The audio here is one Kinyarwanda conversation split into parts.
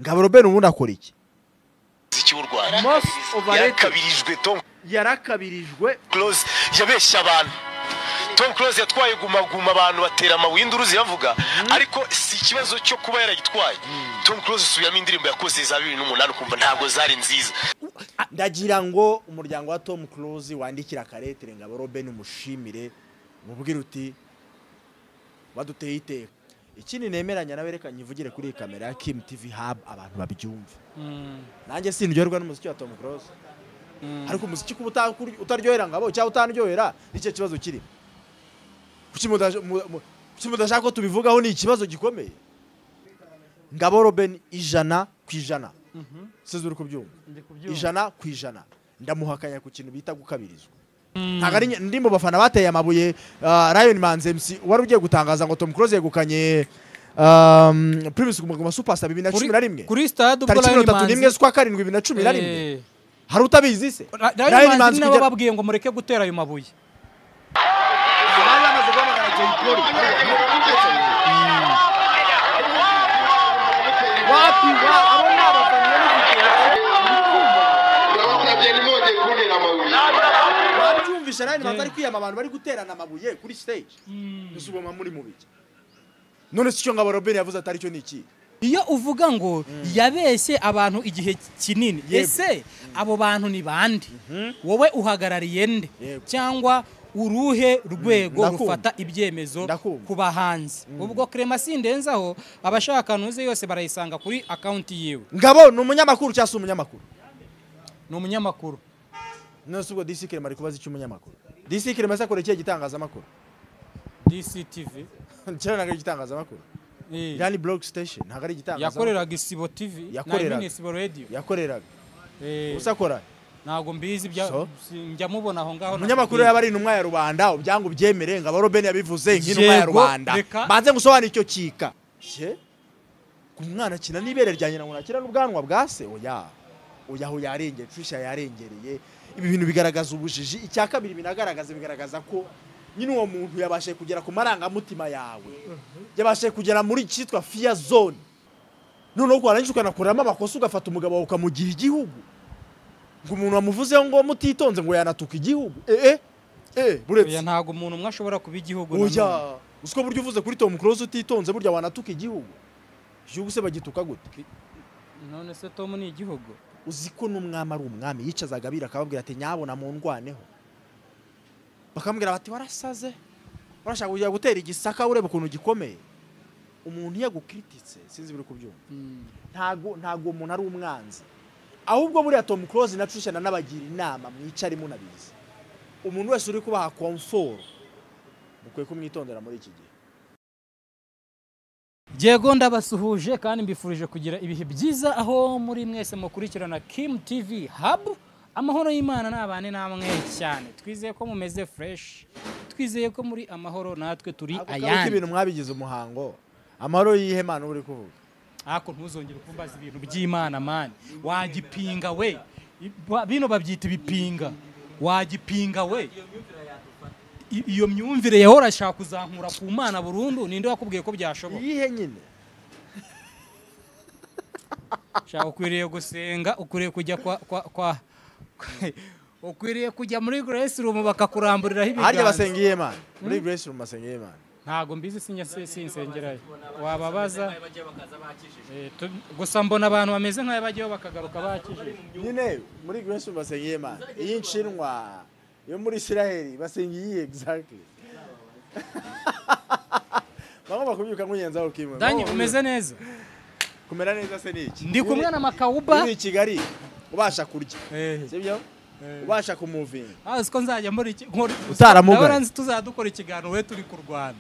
Ngabo Robert ubundi akora iki? Umuziki w'u Rwanda Most overrated. Yarakabirijwe Tom Yarakabirijwe. Close yabeshye abantu. Tom Close yatwaye Guma Guma, abantu batera amabuye, induru ziravuga, ariko si ikibazo cyo kuba yaragitwaye. Tom Close usubiramo indirimbo yakoze za 2008 ukumva ntabwo zari nziza. Ndagira ngo umuryango wa Tom Close wandikira akaretere Ngabo Robert umushimire, mubwire uti baduteye iteka. Ikindi nemeranya nawe, reka nyivugire kuri iyi kamera ya Kim TV Hub abantu babyumve. Nanjye sindyoherwa n'umuziki wa Tom Close. Ariko umuziki kuba utaryohera Ngabo cyangwa utanryohera nicyo kibazo kirimo. Kuki mudashaka ko tubivugaho? Ni ikibazo gikomeye. Ngabo Robert 100%. Sizi uri kubyumva? 100% ndamuhakanya ku kintu bita gukabirizwa. Ntabwo ari ndi mu bafana bateye amabuye Lion Manzi MC wari ugiye gutangaza ngo Tom Close yegukanye Primus Guma Guma Superstar 2011 kuri stade ubwo tariki Lion 31 Manzi z'ukwa 7 2011. Hari utabizi se? Lion Manzi nabo babwiye ngo mureke gutera ayo mabuye. Bari bamaze guhamagara Jay Polly. Wapi wa abo ni abafana babyumvisha. Lion Manzi ari kwiyama abantu bari guterana amabuye kuri stage. Ese ubwo muri mu biki? None si cyo Ngabo Robert yavuze atari cyo ni iki? Iyo uvuga ngo yabeshye abantu igihe kinini, Yego. ese abo bantu ni bande? Wowe uhagarariye nde? Yego. Cyangwa uruhe rwego Ndakumva. rufata ibyemezo Ndakumva. ku bahanzi? Ubwo Clement sindenzaho, abashaka ntuze yose barayisanga kuri account yiwe. Ngabo ni umunyamakuru cyangwa si umunyamakuru? Ni umunyamakuru. None se ubwo DC Clement ari kubaza icyo umunyamakuru? DC Clement se akora ikihe gitangazamakuru? DCTV. Kera ntabwo ari igitangazamakuru. Yani blog station ntabwo ari igitangazamakuru. Yakoreraga Isibo TV na Yakoreraga. Imini Isibo Radio. Yakoreraga. Ubusa akora? Ntabwo mbizi bya So? njya mubona aho ngaho. Umunyamakuru yaba ari intumwa ya rubanda, ubyangu byemere. Ngabo Robert yabivuze nk'intumwa ya Yego, rubanda. reka. Banze ngusobanure icyo kika. She ku mwana akina n'ibere rya nyina ngo nakina n'ubwanwa bwa se? Oya oya, aho yarengeye Trisha yarengereye. Ibi bintu bigaragaza ubujiji. Icya kabiri binagaragaza, bigaragaza ko nyine uwo muntu yabashije kugera ku marangamutima yawe, yabashije kugera muri cyitwa fear zone. Noneho warangiza ukanakuramo amakosa, ugafata umugabo wawe ukamugira igihugu, ngo umuntu wamuvuzeho ngo mutitonze ngo yanatuka igihugu. Eh eh, buretse. Oya, ntabwo umuntu umwe ashobora kuba igihugu nanone. Oya, uziko burya uvuze kuri Tom Close utitonze burya wanatuka igihugu? Igihugu se bagituka gute? None se Tom ni igihugu? Uzi ko n'umwami ari umwami yicazaga abira akababwira ati nyabona mu ndwaneho, bakamubwira bati warasaze, urashaka kujya gutera igisaka, ureba ukuntu gikomeye. Umuntu iyo agukirititse, sinzi biri kubyumva, ntago umuntu ari umwanzi. Ahubwo buriya Tom Close na Trisha nanabagira inama, mwicare munabizi, umuntu wese uri kubaha comfort mukwiye kumwitondera muri iki gihe. Yego, ndabasuhuje kandi mbifurije kugira ibihe byiza aho muri mwese mukurikirana Kim TV Hub. Amahoro y'Imana n'abane namwe cyane. Twizeye ko mumeze fresh, twizeye ko muri amahoro, natwe turi Ako kabuka ayandi. Ibintu mwabigize umuhango. Amahoro yihe Mana uri kuvuga? Ariko ntuzongere kumbaza ibintu by'Imana man, wagipinga we. Bino babyita ibipinga, wagipinga we. Iyo myumvire yahora ashaka kuzankura ku Mana burundu, ninde wakubwiye ko byashoboka? Iyihe nyine? Shaka ukwiriye gusenga, ukwiriye kujya kwa ukwiriye kujya muri Grace Room bakakuramburiraho Harya ibiganza. basenga iyihe Mana? Muri Grace Room basenga iyihe Mana? Ntago mbizi, sinya sinsengerayo wababaza. Gusa mbona abantu bameze nk'ayo bajyayo bakagaruka bakijije. Nyine muri Grace Room basenga iyihe Mana? Iy'inshinwa, yo muri Israel, basenga iyihe exactly? Bagomba kubyuka nkunyenzaho kimwe. Danyi, umeze neza? Kumera neza se ni iki? Ndi kumwe na Makawuba. Uri i Kigali ubasha kurya, sibyo? Ubasha kumuvinga. Ah, siko nzajya muri iki Utaramugaye. Ndabona nzi tuzadukora ikiganiro we turi kurwana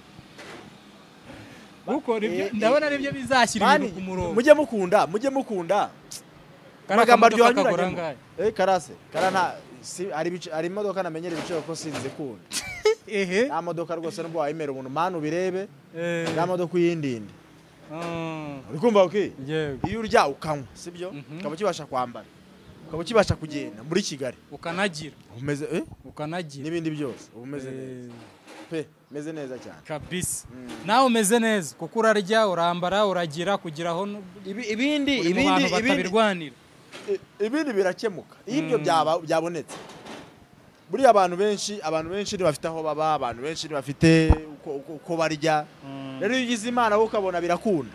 kuko nibyo ndabona aribyo bizashyira Mani, ibintu ku murongo. mujye mukunda, mujye mukunda Kariya amagambo kamodoka aryoha kagura anyuranyemo. angahe? Eh, karase kara nta si hari hari imodoka namenyera ibiciro ko sinzi kunda. Nta modoka rwose nubwo wayimera ubuntu mani ubirebe. Nta modoka uyindinde. Uri kumva okay? Yego. Iyo urya ukanywa, sibyo? Mhm. Ukaba ukibasha kwambara. Ukaba ukibasha kugenda muri Kigali ukanagira umeze ukanagira n'ibindi byose uba umeze neza pe, meze neza cyane kabisa. Nawe umeze neza kuko urarya, urambara, uragira kugira aho ibindi ibindi batabirwanira. Ibindi birakemuka iyo ibyo byabonetse. Buriya abantu benshi ntibafite aho baba, abantu benshi ntibafite uko barya. Rero iyo ugize Imana wowe ukabona birakunda,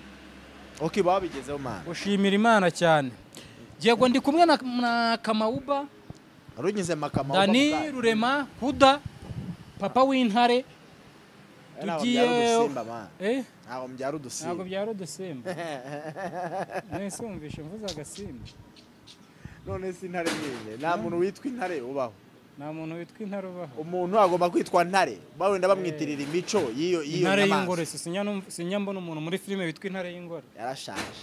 okay, baba bigezeho Mana, ushimira Imana cyane. Yego, ndi kumwe na Kamauba arunyuze Makamauba, Dani Rurema Huda, papa w'intare. Tugiye ntabwo mbyara udusimba, ntabwo byara udusimba. Nese wumvishe mvuze agasimba? None si intare nyine, nta muntu witwa intare ubaho. Nta muntu witwa intare ubaho. Umuntu agomba kwitwa ntare, bawenda bamwitirira imico y'iyo intare y'ingore. Sinya mbona umuntu muri filime witwa intare y'ingore. Yarashaje,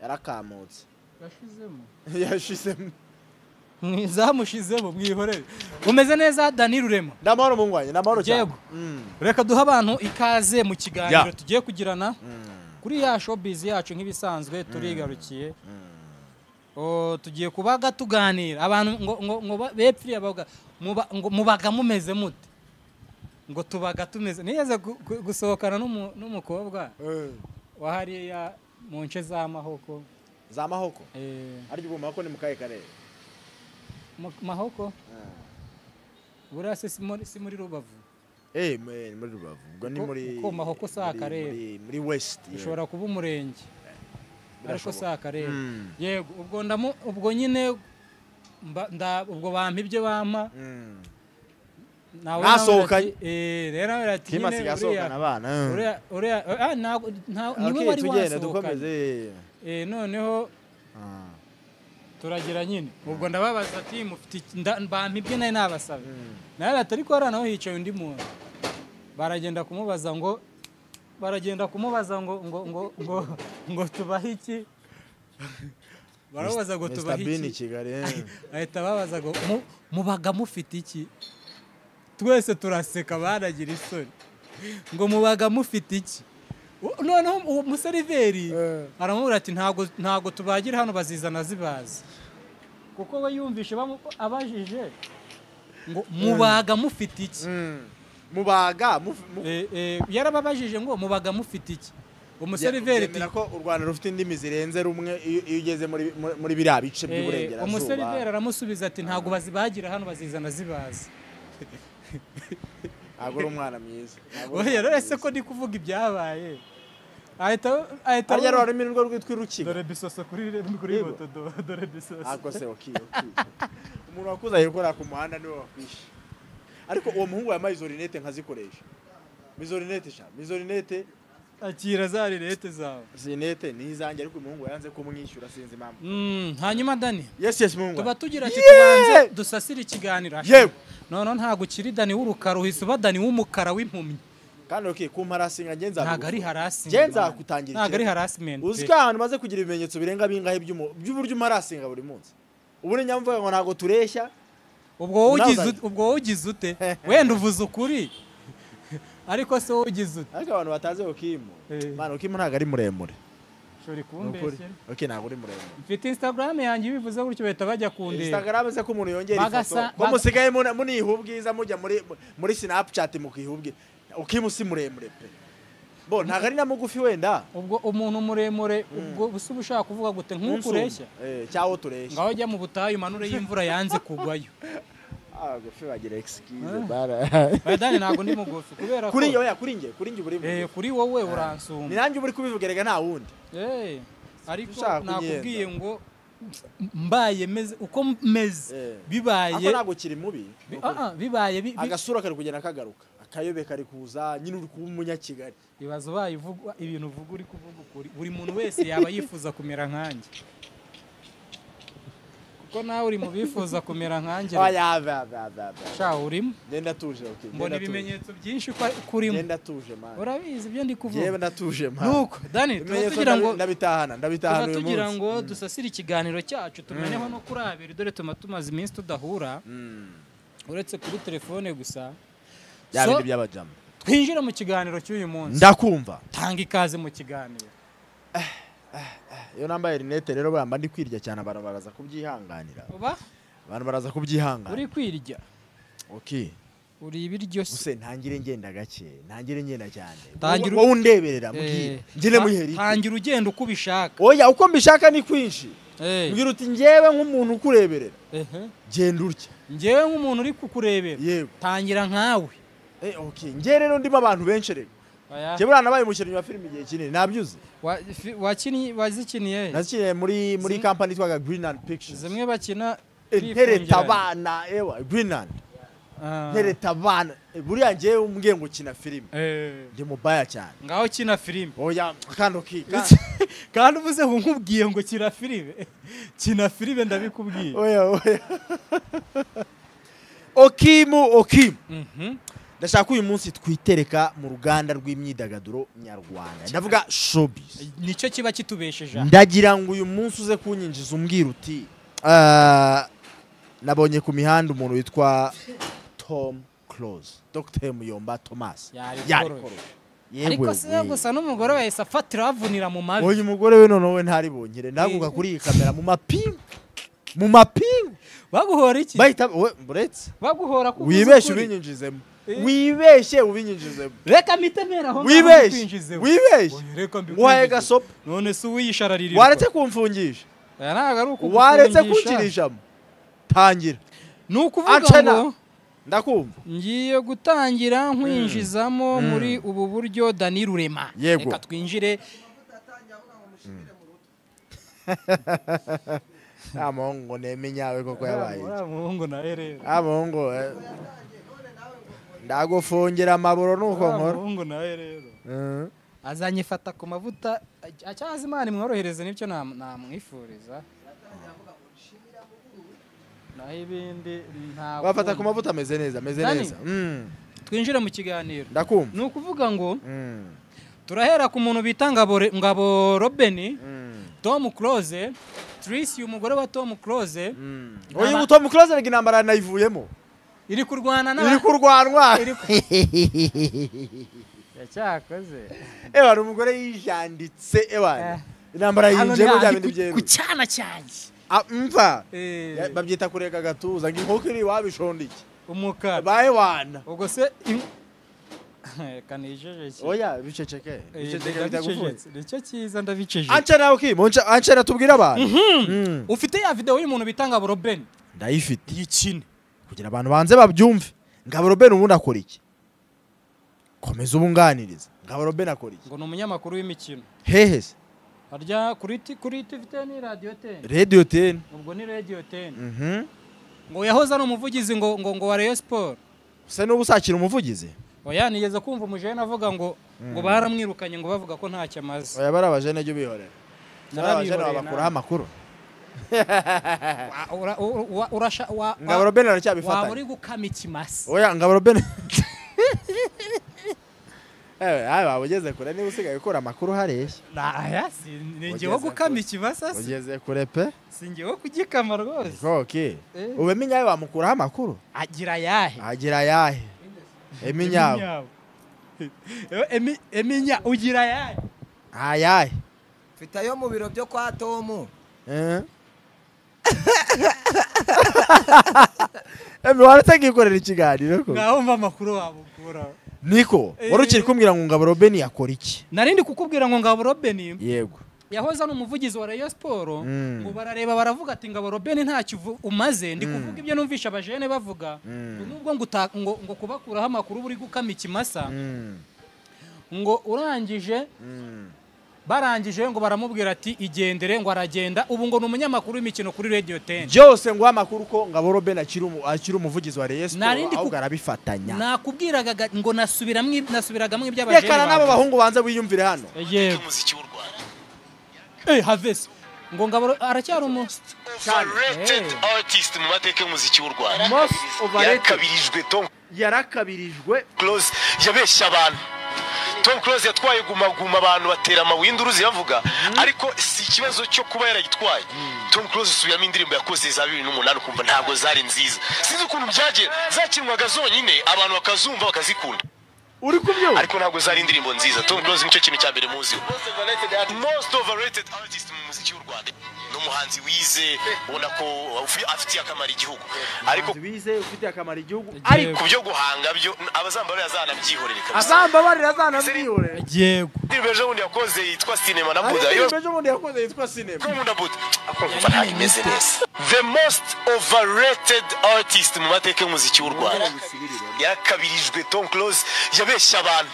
yarakamutse, yashizemo, yashizemo, mwizamushizemo, mwihorere. Umeze neza Dani Rurema? Ndamahoro mungwanye, ndamahoro cyane. Reka duha abantu ikaze mu kiganiro tugiye kugirana kuri ya showbiz yacu nk'ibisanzwe. Turigarukiye, tugiye kubaga tuganira abantu ngo ngo bepfiriye bavuga ngo mubaga mumeze mute, ngo tubaga tumeze. Nigeze gusohokana n'umukobwa wa hariya mu nce za Mahoko. Za Mahoko? Ariko ubwo Mahoko ni mu kahe karere? Mahoko buriya si muri Rubavu. Muri Rubavu ubwo ni muri uko Mahoko si akarere, muri West ishobora kuba umurenge ariko si akarere. Yego, ubwo ubwo nyine ubwo bampa ibyo bampa nasohokanye. Rero ati nyine uriya niwe wari wasohokanye. Noneho turagira nyine ubwo ndababaza ati mufite bampa ibyo nari nabasaba. Nawe ati ariko hariya naho hicaye undi muntu. Baragenda kumubaza ngo ngo ngo ngo ngo tubahe iki? Barabaza ngo tubahe iki? Ahita babaza ngo mubaga mufite iki? Twese turaseka, baragira isoni. Ngo mubaga mufite iki? Noneho umuseriveri aramubwira ati ntago tubagira hano, bazizana zibazi. Kuko we yumvishe abajije ngo mubaga mufite iki? Mubaga yarababajije ngo mubaga mufite iki? Umuseriveri ati ko u Rwanda rufite indimi zirenze rumwe iyo ugeze muri biriya bice by'uburengerazuba. Umuseriveri aramusubiza ati ntago bazibagira hano, bazizana zibazi. Ntabwo uri umwana mwiza. Oya, rero se ko ndi kuvuga ibyabaye. Ahita harya rurimi nirwo rwitwa Urukiga. Dore bisoso kuri moto, dore bisoso. Ako se okay. Umuntu wakuzaye gukora ku muhanda niwe wakwishe. Ariko uwo muhungu yambaye izo rinete nkazikoresha. Izo rinete sha, izo rinete akira za rinete zawe. Rinete ni izanjye ariko umuhungu yanze kumwishyura sinzi impamvu. Hanyuma Dani. Yes muhungu. Tuba tugira ati tubanze dusasire ikiganiro. Yego. None ntago ukiri Dani w'urukara, uhise uba Dani w'umukara w'impumyi. Kandi okay, kumpa harasinga ngenza. Ntago ari harasinga. Ngenza kutangira. Ntago ari harassment. Uzi ko ahantu maze kugira ibimenyetso birenga bingahe by'uburyo umarasinga buri munsi. Ubu ni nyamvuga ngo ntago tureshya. Ubwo wowe ugize ute? Wenda uvuze ukuri. Ariko se wowe ugize ute? Ariko abantu batazi Okimu. Mwana Okimu ntago ari muremure. Shori kumbeshye. Okay, ntago uri muremure. Mfite Instagram yanjye bivuze gutyo bahita bajya kundeba. Instagram se ko umuntu yongera ifoto. Ko musigaye muniha ubwiza mujya muri Snapchat mukiha ubwiza. Okimu si muremure pe. Bo ntago ari na mugufi wenda. Ubwo umuntu muremure ubwo busuba ushaka kuvuga gute nk'ukureshya? Cyawo tureshya. Ngaho jya mu butayu manure y'imvura yanze kugwayo. Gufi bagira excuse bara. Dani ntago ndi mugufi kubera ko kuri njye, kuri njye uri mugufi. Kuri wowe uransumba. Ni nanjye uri kubivugerega nta wundi. Ariko nakubwiye ngo mbaye meze uko meze bibaye. Ako ntago kiri mubi. Bibaye agasura kari kugenda kagaruka. Akayobe kari kuza nyine uri kuba umunyakigali. Ibazo baye uvuga ibintu uvuga uri kuvuga ukuri. Buri muntu wese yaba yifuza kumera nkanjye. Kuko nawe uri mu bifuza kumera nkanjye. Oya Sha urimo. Ngenda tuje okay. Mbona ibimenyetso byinshi kurimo. Ngenda tuje man. Urabizi ibyo ndi kuvuga. Yewe ndatuje man. Nuko Dani tugira ngo ndabitahana uyu munsi. Tugira ngo dusasire ikiganiro cyacu tumeneho no kuri abiri dore tumaze iminsi tudahura. Uretse kuri telefone gusa. Ya bindi by'abajama. Twinjira mu kiganiro cy'uyu munsi. Ndakumva. Tanga ikaze mu kiganiro. Iyo nambaye rinete rero bamba ndi kwirya cyane, abantu baraza kubyihanganira. Uba Abantu baraza kubyihanganira. uri kwirya. Okay. Uri ibiryo se. Use ntangire ngenda gake, ntangire ngenda cyane. Tangira Wowe undeberera mbwira. Ngene muheri. Tangira ugenda uko ubishaka. Oya, uko mbishaka ni kwinshi. Mbwira uti ngewe nk'umuntu ukureberera. Genda urya. Ngewe nk'umuntu uri kukurebera. Yego. Tangira nkawe. Okay. Ngewe rero ndimo abantu benshi rero. Ngewe buriya nabaye umukinnyi wa filime igihe kinini, nabyuze. Wakinnye, wazikiniye? Nazikiniye muri company yitwaga Greenland Pictures. Zimwe bakina ntereta abana, ewa Greenland. Ntereta abana. Buriya ngewe umbwiye ngo kina filime. Ndi mubaya cyane. Ngaho kina filime. Oya, kandi ukika. Kandi uvuze ngo nkubwiye ngo kina filime. Kina filime ndabikubwiye. Oya, oya. Okimu, Okimu. Ndashaka uyu munsi twitereka mu ruganda rw'imyidagaduro nyarwanda. Ndavuga showbiz. Nicyo kiba kitubesheje. Ndagira ngo uyu munsi uze kunyinjiza umbwira uti nabonye ku mihanda umuntu witwa Tom Close, Dr. Muyomba Thomas. Ariko se gusa n'umugore we yahise afatira avunira mu mavi. Oya, umugore we none we ntari bongere. Ndaguka kuri iyi kamera mu mapingu. Mu mapingu. Baguhora iki? Bahita buretse. Baguhora ku wibeshe ubinyinjizemo. Wibeshe ubinyinjizemo. Reka mitemera aho wibeshe. Wibeshe. Nguhaye gasopo. None se uwiyishararira. Waretse kumfungisha. Oya, ntabwo ari ukugufungisha. Waretse kunkirijamo. Tangira. Nukuvuga ngo ndakumva. Ngiye gutangira nkwinjizamo muri ubu buryo Dani Rurema. Reka twinjire. Amongo nemenyawe koko yabaye. Amongo na rero. Amongo ndagufungira amaburo nuko nkora. Amongo na rero. Azanye fata ku mavuta acyaza Imana imworohereze nibyo namwifuriza. Naho ibindi ntabwo bafata ku mavuta ameze neza, ameze neza. Twinjire mu kiganiro. Ndakumva. Ni ukuvuga ngo turahera ku muntu bita Ngabo Robeni, Tom Close, Tracy umugore wa Tom Close. Oya, Tom Close rega intambara nayivuyemo. Iri kurwana na iri kurwanwa. Yacyakoze. Ewa umugore yijanditse ewa. Intambara yinjemo bya bindi byeru. Ku cyana cyanjye. Mva babyita kureka gatuza ngo inkoko iri wabishonda iki umukara baye wana ubwo se kanijeje. Oya, biceceke biceceke bitagufunze. Nicyo cyiza ndabiceje. Anca nawe ki anca natubwira abantu. Ufite ya video y'umuntu bita Ngabo Robeni? Ndayifite. Yikine kugira abantu banze babyumve. Ngabo Robeni ubundi akora iki? Komeza ubunganiriza. Ngabo Robeni akora iki? Ngo ni umunyamakuru w'imikino. Hehe se? Harya kuri TV10 Radio 10. Radio 10. Ubwo ni Radio 10. Ngo yahoze ari umuvugizi ngo ngo ngo wa Rayon Sport. Se n'ubu usakira umuvugizi? Oya, nigeze kumva umujene avuga ngo ngo baramwirukanye ngo bavuga ko ntacyo amaze. Oya, barabajene jyo bihorera. Narabajene babakuraho amakuru. Urasha Ngabo Robeni aracyabifatanya. Waba uri gukama ikimasa. Oya, Ngabo Robeni. Ayi waba ugeze kure niba usigaye ukora amakuru hareshya. Aya si ngewe gukama ikimasa se. Ugeze kure pe. Si ngewe kugikama rwose. Okay. Ube minyawe wamukuraho amakuru? Agira yahe? Agira yahe? Eminyawe. Eminya ugira yahe? Ayahe. Mfite ayo mu biro byo kwa Tom. Emi waretse nkikorera ikiganiro ko. Ngaho mva amakuru wamukura. Niko, wari ukiri kumbwira ngo Ngabo Robeni yakora iki? Narindi kukubwira ngo Ngabo Robeni. Yego. Yahoze ari umuvugizi wa Rayon Sport, ngo barareba baravuga ati Ngabo Robeni ntacyo umaze, ndi kuvuga ibyo numvisha abajene bavuga. Nubwo ngo ngo kubakuraho amakuru buri gukama ikimasa. Ngo urangije barangije ngo baramubwira ati igendere, ngo aragenda. Ubu ngo ni umunyamakuru w'imikino kuri Radio 10. Byose ngo amakuru ko Ngabo Robeni akiri umuvugizi wa Rayon Sport ahubwo arabifatanya. Nakubwiraga ngo nasubiragamo iby'abajene. Rekana nabo bahungu banze wiyumvire hano. Yego. Haves ngo Ngabo aracyari umu overrated artist mu mateka y'umuziki w'u Rwanda. Most overrated. Yarakabirijwe Tom. Yarakabirijwe. Close yabeshya abantu. Tom Close yatwaye Guma Guma abantu batera amawindu yavuga, ariko si ikibazo cyo kuba yaragitwaye. Tom Close usubiramo indirimbo yakoze za 2008 ukumva ntabwo zari nziza. Sinzi ukuntu byagiye zakinwaga zonyine abantu bakazumva bakazikunda. Uri kubyumva? Ariko ntabwo zari indirimbo nziza. Tom Close nicyo kintu cya mbere muziho. Most overrated artist mu muziki w'u Rwanda. Ni umuhanzi wize, ubona ko afitiye akamaro igihugu. Ariko wize ufitiye akamaro igihugu, ariko ku byo guhanga byo abazambarira azanabyihorere kabisa. Azambabarira azanabyihorere. Yego. Indirimbo ejo bundi yakoze yitwa Cinema na Buddha. Indirimbo ejo bundi yakoze yitwa Cinema. Ko na Buddha. Akumva ntabwo imeze neza. The most overrated artist mu mateka y'umuziki w'u Rwanda. Yakabirijwe Tom Close, yabeshya abantu.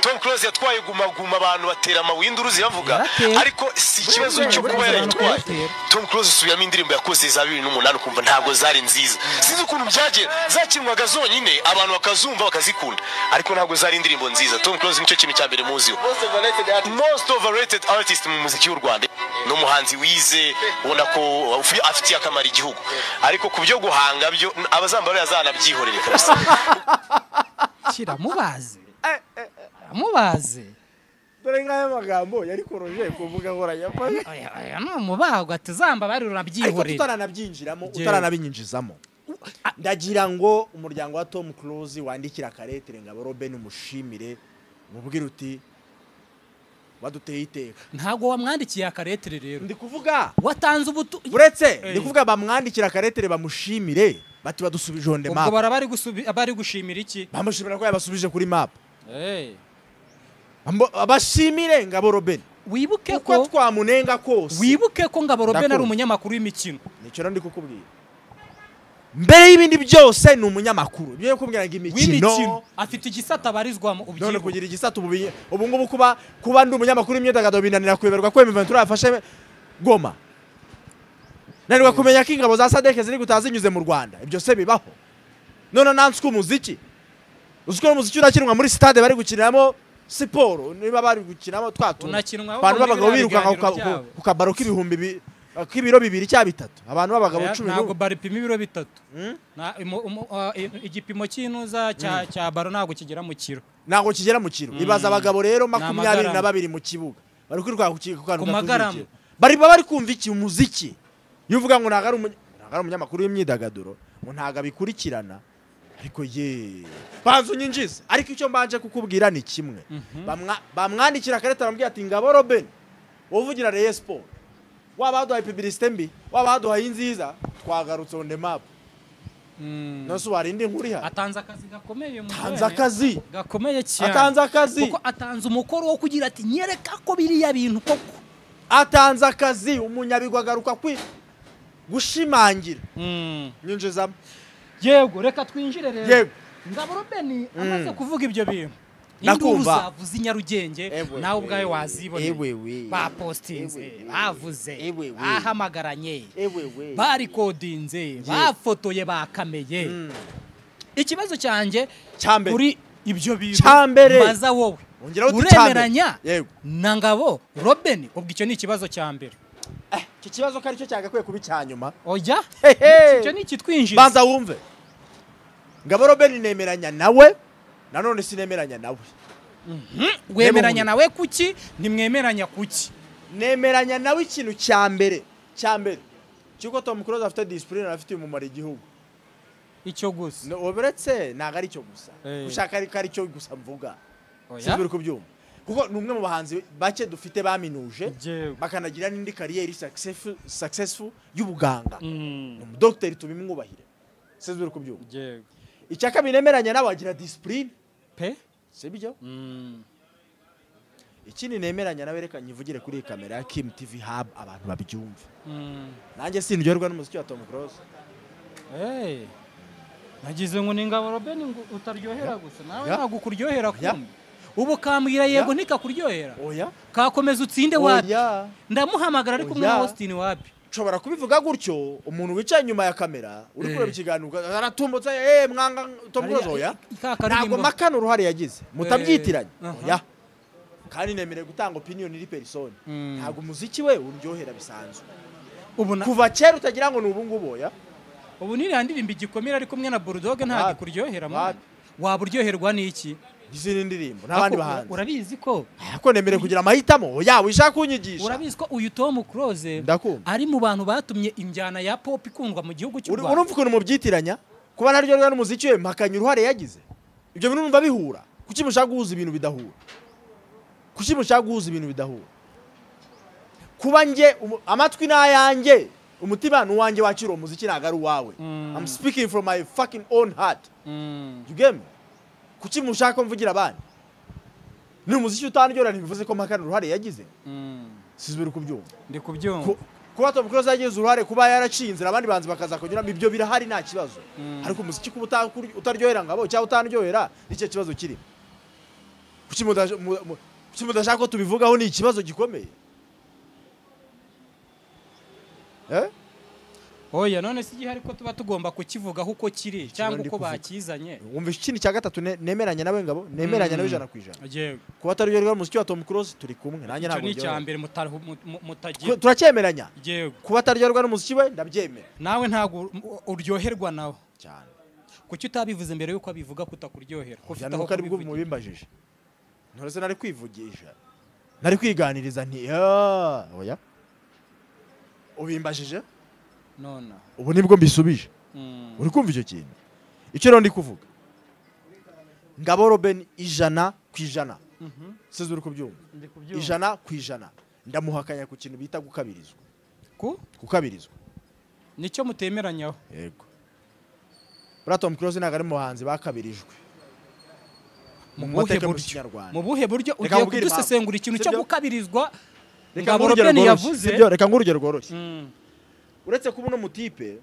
Tom Close yatwaye Guma Guma, abantu batera amawinduru ziyavuga, ariko si ikibazo cyo kuba yarayitwaye. Tom Close usubiramo indirimbo yakoze za 2008 ukumva ntabwo zari nziza. Sinzi ukuntu byagiye zakinwaga zonyine abantu bakazumva bakazikunda, ariko ntabwo zari indirimbo nziza. Tom Close nicyo kintu cya mbere muziho. Most overrated artist mu muziki w'u Rwanda. Ni umuhanzi wize, ubona ko afitiye akamaro igihugu, ariko ku byo guhanga byo abazambarira azanabyihorere kabisa. Kiramubaze. Amubaze. Dore nk'aya magambo yari koroje kuvuga nkoranyambaga. Aya ni umubago ati zamba bari urabyihorera. Ariko tutaranabyinjiramo, utaranabinyinjizamo. Ndagira ngo umuryango wa Tom Close wandikira akaretere Ngabo Robin umushimire, mubwire uti waduteye iteka. Ntago wamwandikiye akaretere rero. Ndi kuvuga watanze ubutu uretse ndi kuvuga bamwandikira akaretere bamushimire bati badusubije on the map. Ubwo barabari bari gushimira iki? Bamushimira ko yabasubije kuri map. Abashimire Ngabo Robin. Wibuke ko twamunenga kose. Wibuke ko Ngabo Robin ari umunyamakuru w'imikino. Nicyo ndi kukubwira. Mbere y'ibindi byose ni umunyamakuru. Ibyo yakubwira ngo imikino afite igisata barizwamo ubyibuka. None kugira igisata ubu ngubu kuba ndi umunyamakuru w'imyidagaduro binanira kuyoberwa ko M23 yafashe Goma. Nanirwa kumenya ko ingabo za SADC ziri gutaha zinyuze mu Rwanda. Ibyo se bibaho. None nanswe umuziki. Uziko umuziki urakinwa muri stade bari gukiniramo siporo, niba bari gukinamo twatu. Abantu b'abagabo birukanka ku kabaro k'ibihumbi k'ibiro 2 cya 3. Abantu b'abagabo 10. Ntabwo bari pima ibiro 3. Igipimo cy'inuza cya baro ntabwo kigera mu kiro. Ntabwo kigera mu kiro. Ibaza abagabo rero 22 mu kibuga. Bari kwirukanka ku kantu gatuje. Bari bari kumva iki umuziki. Iyo uvuga ngo ntago ari umunyamakuru w'imyidagaduro, ngo ntago abikurikirana. Ariko ye banzu nyinjiza. Ariko icyo mbanje kukubwira ni kimwe. Bamwandikira akareta bamubwira ati Ngabo Robin uvugira Rayon Sport, waba waduhaye publicité mbi, waba waduhaye inziza, twagarutse on the map. Nose warindi nkuri ha. Atanze akazi gakomeye mu Atanze akazi gakomeye cyane. Atanze akazi kuko atanze umukoro wo kugira ati nyereka ko biriya bintu koko. Atanze akazi umunyabigwa agaruka kwi gushimangira. Nyinjizamo. Yego reka twinjire rero. Yego. Ngabo Robin amaze kuvuga ibyo bintu. Induru zavuze Nyarugenge nawe ubwawe waziboneye. Bapostinze, bavuze, bahamagaranye, barikodinze, bafotoye, bakameye. Ikibazo cyanjye kuri ibyo bintu mbaza wowe. Uremeranya na Ngabo Robin ubwo icyo ni ikibazo cya mbere. Iki kibazo ko aricyo cyagakwiye kuba icyanyuma. Oya. Icyo ni ikitwinjiza. Banza wumve. Ngabo Robin nemeranya nawe, nanone sinemeranya nawe. Wemeranya nawe kuki? Nimwemeranya kuki? Nemeranya nawe ikintu cya mbere, cyuko Tom Close afite discipline afite umumaro igihugu. Icyo gusa. No oberetse ntago ari cyo gusa. Ushaka ari ari cyo gusa mvuga. Sinzi kubyumva. Kuko ni umwe mu bahanzi bake dufite baminuje bakanagira n'indi kariyeri successful y'ubuganga. Ni umudokiteri tubimwubahire. Sinzi kubyumva. Icya kabiri nemeranya nawe agira discipline pe sibyo. Ikindi nemeranya nawe reka nyivugire kuri kamera ya Kim TV Hub abantu babyumve. Nanjye sindyoherwa n'umuziki wa Tom Close. Nagize ngo ni Ngabo Robin ngo utaryohera gusa nawe ntabwo kuryohera kumbe. Ubu kambwira yego ntikakuryohera. Oya. Kakomeza utsinde wapi? Ndamuhamagara ariko umwe Austin wapi? Nshobora kubivuga gutyo umuntu wicaye inyuma ya kamera uri kureba ikiganiro aratumbutse mwanga Tom Close oya. Ntabwo makana uruhare yagize mutabyitiranye. Oya. Kandi nemereye gutanga opinion iri person. Ntabwo umuziki we uryohera bisanzwe. Kuva kera utagira ngo ni ubu ngubu oya. Ubu niriya ndirimbo igikomera ari kumwe na Bulldog ntabwo ikuryohera mwana. Waba uryoherwa n'iki? Izindi ndirimbo n'abandi bahanzi. Urabizi ko ariko nemere kugira amahitamo oya wishaka kunyigisha. Urabizi ko uyu Tom Close ari mu bantu batumye injyana ya pop ikundwa mu gihugu cy'u Rwanda. Urumva ukuntu mubyitiranya kuba naryo n'umuziki we mpakanya uruhare yagize. Ibyo bintu numva bihura. Kuki Kuki mushaka guhuza ibintu bidahura? Kuki mushaka guhuza ibintu bidahura? Kuba nge amatwi n'ayanjye, umutima ni uwanjye wakira uwo muziki, ntabwo ari uwawe. I'm speaking from my fucking own heart. You get me? Kuki mushaka ko mvugira abandi? Ni umuziki utanryohera ntibivuze ko mpakana uruhare yagize. Sizbiri kubyumva. Ndi kubyumva. Kuba Tom Close yagize uruhare kuba yaraciye inzira abandi banzi bakaza kunyuramo, ibyo birahari nta kibazo. Ariko umuziki kuba utaryohera ngabo cyangwa utanryohera nicyo kibazo kiri. Kuki mudashaka ko tubivugaho? Ni ikibazo gikomeye. Oya, none si gihari ko tuba tugomba kukivugaho uko kiri cyangwa uko bakizanye. Wumva ikindi cya gatatu nemeranya nawe ngabo, nemeranya nawe 100%. Yego. Kuba ataryoherwa umuziki wa Tom Close turi kumwe, nanjye ntabwo ni icya mbere mutagira. Turacyemeranya. Yego. Kuba ataryoherwa n'umuziki we ndabyemera. Nawe ntabwo uryoherwa nawe cyane. Kuki utabivuze mbere yuko abivuga kutakuryohera? Ko ufite aho ari bwo mubimbajije. Ntorese nari kwivugisha. Nari kwiganiriza nti oya. Ubimbajije? Nona. Ubu nibwo mbisubije. Uri kumva icyo kintu? Icyo rero ndi kuvuga. Ngabo Robin 100%. Sizi uri kubyumva? 100%. Ndamuhakanya ku kintu bita gukabirizwa. Ku? Gukabirizwa. Nicyo mutemeranyaho. Yego. Buriya Tom Close ntabwo ari muhanzi bakabirijwe. Mu buhe buryo ugiye kudusesengura ikintu cyo gukabirizwa? Ngabo Robin yavuze. Reka ngurugero rworoshye. Uretse kuba uno mutipe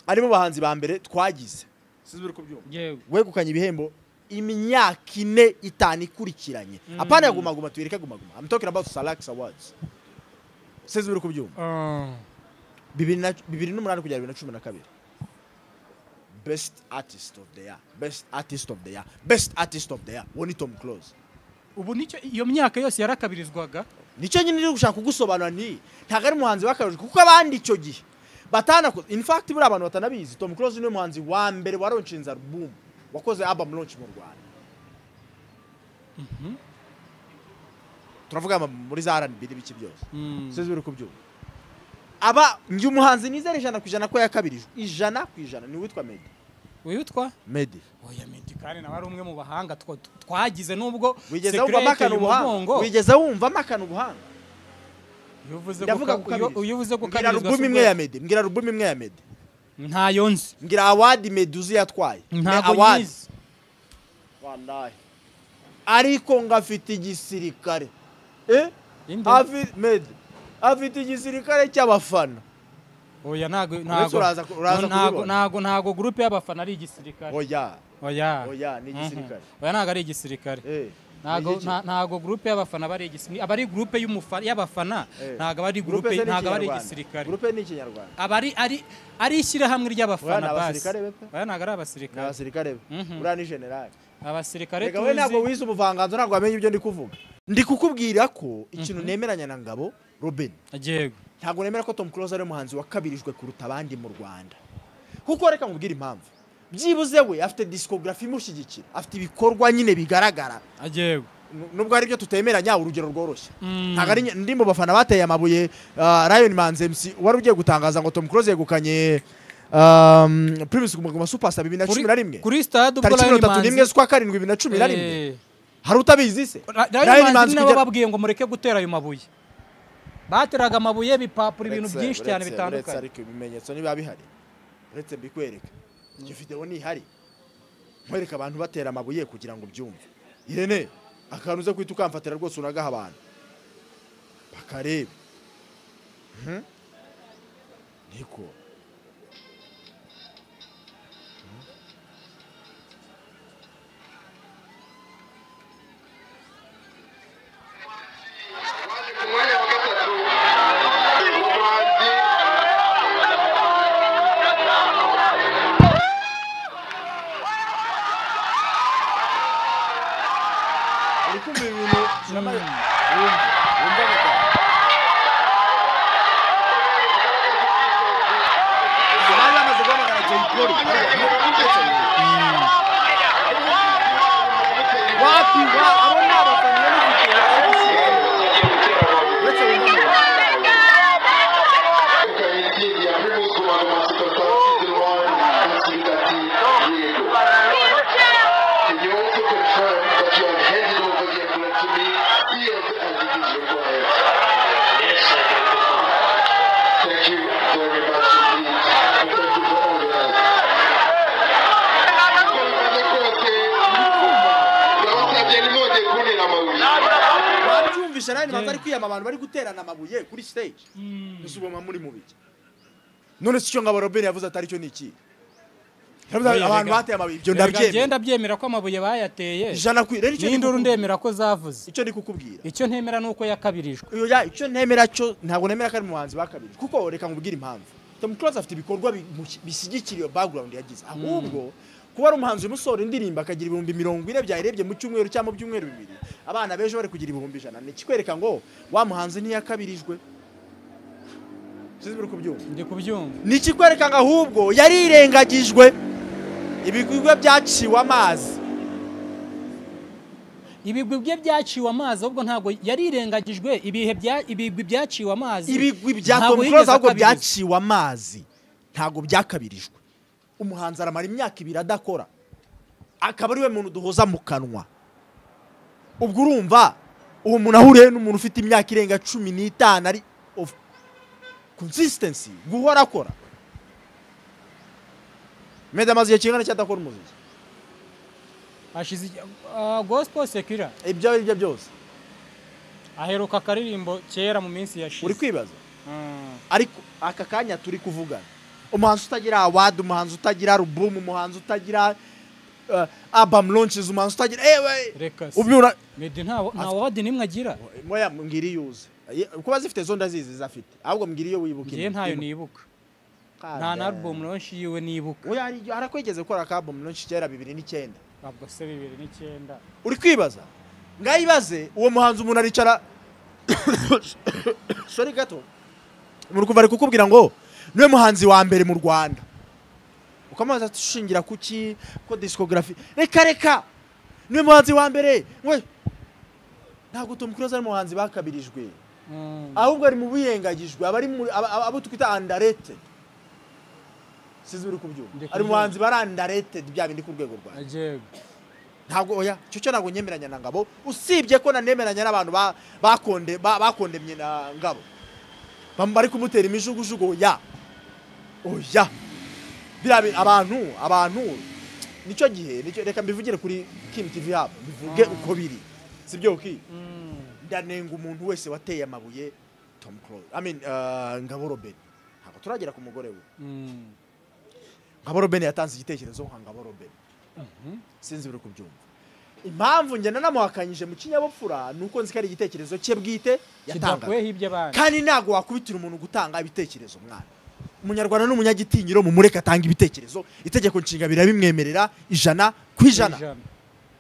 ari mu bahanzi ba mbere twagize, sizbiri kubyumva, wegukanye ibihembo imyaka 4 5 ikurikiranye. Apana Guma Guma, tuyireke Guma Guma. I'm talking about Salax Awards. Sizbiri kubyumva. 2008 kugera 2012. Best artist of the year, best artist of the year, best artist of the year, woni Tom Close. Ubu nicyo iyo myaka yose yarakabirizwaga. Nicyo nyine ndi gushaka kugusobanura nti ntago ari muhanzi wakabirijwe kuko abandi icyo gihe batanakoze. In fact buri abantu batanabizi, Tom Close niwe muhanzi wa mbere waronshinze album, wakoze album launch mu Rwanda. Turavuga muri za R&B n'ibiki byose. Sizi biri kubyumva. Aba ngi umuhanzi nizere 100% ko yakabirijwe 100% ni witwa Meddy. Witwa Meddy. Oya, Meddy kandi nawe ari umwe mu bahanga twagize nubwo wigeze wumva amakana ubuhanga. Wigeze wumva amakana ubuhanga. Iyo uvuze gukabirizwa, mbwira album imwe ya Meddy, mbwira album imwe ya Meddy. Ntayo nzi. Mbwira award Meddy uzi yatwaye. Ntago nyizi. Wallahi. Ariko ngafite igisirikare. Meddy afite igisirikare cy'abafana. Oya, ntago ntago ntago groupe y'abafana ari igisirikare. Oya. Oya. Oya, ni igisirikare. Oya, ntago ari igisirikare. Ntago ntago groupe y'abafana bari igisirikare. Abari groupe y'umufana y'abafana ntago ari groupe, ntago ari igisirikare. Groupe ni ikinyarwanda. Abari ari ishyirahamwe ry'abafana basi. Oya, ntago ari abasirikare. Ni abasirikare. Uriya ni general. Abasirikare tuzi. Rega we ntabwo wize ubuvanganzo, ntabwo wamenye ibyo ndi kuvuga. Ndi kukubwira ko ikintu nemeranya na Ngabo Robin. Yego. Ntabwo nemera ko Tom Close ari umuhanzi wakabirijwe kuruta abandi mu Rwanda. Kuko reka nkubwire impamvu. Byibuze we afite discography imushyigikira, afite ibikorwa nyine bigaragara. Yego. Nubwo ari byo tutemeranya, urugero rworoshye. Ntabwo ari ndi mu bafana bateye amabuye Lion Manzi MC wari ugiye gutangaza ngo Tom Close yegukanye Primus Guma Guma Superstar 2011. Kuri stade ubwo Lion Manzi 31 z'ukwa karindwi 2011. Hari utabizi se? Lion Manzi nabo babwiye ngo mureke gutera ayo mabuye. Bateraga amabuye bipapuro ibintu byinshi cyane bitandukanye. Ariko ibimenyetso niba bihari, uretse mbikwereka. Iyo video ni ihari. Nkwereka abantu batera amabuye kugira ngo byumve. Irene, akantu uze kwita ukamfatira rwose unagaha abantu. Bakareba. Niko. Can you also confirm Numvisha nani manza ari kwiyama abantu bari guterana amabuye kuri stage. Ese ubwo muri mu biki? None si cyo Ngabo Robert yavuze atari cyo niki? Abantu bateye amabuye ibyo ndabyemera. Ngenda byemera ko amabuye bayateye. Ijana ku rero icyo n'induru ndemera ko zavuze. Icyo ndi kukubwira. Icyo ntemera nuko yakabirijwe. Oya icyo ntemera cyo ntabwo nemera ko ari muhanzi bakabirije. Kuko reka nkubwire impamvu. Tom Close afite ibikorwa bishyigikira iyo background yagize. Ahubwo kuba ari umuhanzi umusoro indirimbo akagira 40,000 byayirebye mu cyumweru cyangwa mu byumweru bibiri, abana bejo bari kugira 100,000. Ni kikwereka ngo wa muhanzi ntiyakabirijwe. Sinzi biri kubyumva. Ndi kubyumva. Ni kikwereka ngo ahubwo yarirengagijwe, ibigwi byaciwe amazi. Ibigwi bye byaciwe amazi ahubwo ntabwo yarirengagijwe, ibihe bya ibigwi byaciwe amazi. Ibigwi bya Tom Close ahubwo byaciwe amazi, ntabwo byakabirijwe. Umuhanzi aramara imyaka ibiri adakora, akaba ari we muntu duhoza mu kanwa. Ubwo urumva uwo muntu ahuriye n'umuntu ufite imyaka irenga 15 ari of consistency, guhora akora. Meddy amaze igihe kingana cy'adakora umuziki. Ashize gospel secular ibyo ari byo byose aheruka akaririmbo kera mu minsi yashize. Uri kwibaza? Ariko aka kanya turi kuvugana, umuhanzi utagira award, umuhanzi utagira album, umuhanzi utagira album launches, umuhanzi utagira ewe ubyura Meddy nta award nimwe agira. Moya mbwira yuze kuba zifite zo ndazizi zafite, ahubwo mbwira iyo wibuka. Ngiye ntayo nibuka. Nta na album launch yiwe nibuka. Oya harakwegeze gukora ka album launch kera 2009. Ntabwo se 2009. Uri kwibaza? Ngayibaze uwo muhanzi umuntu aricara sorry gato. Muri kuva ari kukubwira ngo niwe muhanzi wa mbere mu Rwanda. Ukamaza tushingira kuki ko discography. Reka reka. Niwe muhanzi wa mbere. We ntabwo Tom Close ari muhanzi bakabirijwe. Ahubwo ari mu biyengagijwe, abari abo twita underrated. Sizi uri kubyumva. Ari muhanzi bari underrated bya bindi ku rwego rwa. Yego. Ntabwo oya cyo ntabwo nyemeranya na Ngabo, usibye ko nanemeranya n'abantu bakonde bakondemye na Ngabo. Bari kumutera imijugujugu ya. Oya. Bira abantu nicyo gihe nicyo reka mbivugire kuri Kim TV Hub, bivuge uko biri. Sibyo uki? Ndanenga umuntu wese wateye amabuye Tom Close. I mean Ngabo Robert. Ntabwo turagera ku mugore we. Ngabo Robert yatanze igitekerezo nka Ngabo Robert. Sinzi biri kubyumva. Impamvu njye nanamuhakanyije mu kinyabupfura nuko nzi ko ari igitekerezo cye bwite yatangaga. Kandi ntago wakubitira umuntu gutanga ibitekerezo mwana. Umunyarwanda n'umunyagitinyiro mumureka atanga ibitekerezo. Itegeko nshinga birabimwemerera 100%.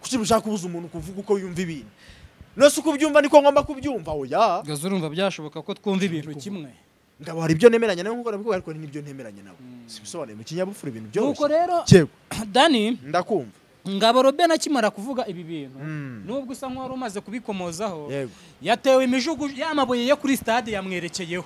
Kuki mushaka kubuza umuntu kuvuga uko yumva ibintu? Nose uko ubyumva niko ngomba kubyumva oya. Gazurumva byashoboka ko twumva ibintu kimwe. Ngabo hari ibyo nemeranya nawe nkuko nabikubwiye, ariko nibyo ntemeranya nawe. Sibisobanuye mu kinyabupfura ibintu byose. Nuko rero Dani ndakumva. Ngabo Robert akimara kuvuga ibi bintu, nubwo usa nk'uwari umaze kubikomozaho, yatewe imijugu y'amabuye yo kuri stade yamwerekeyeho.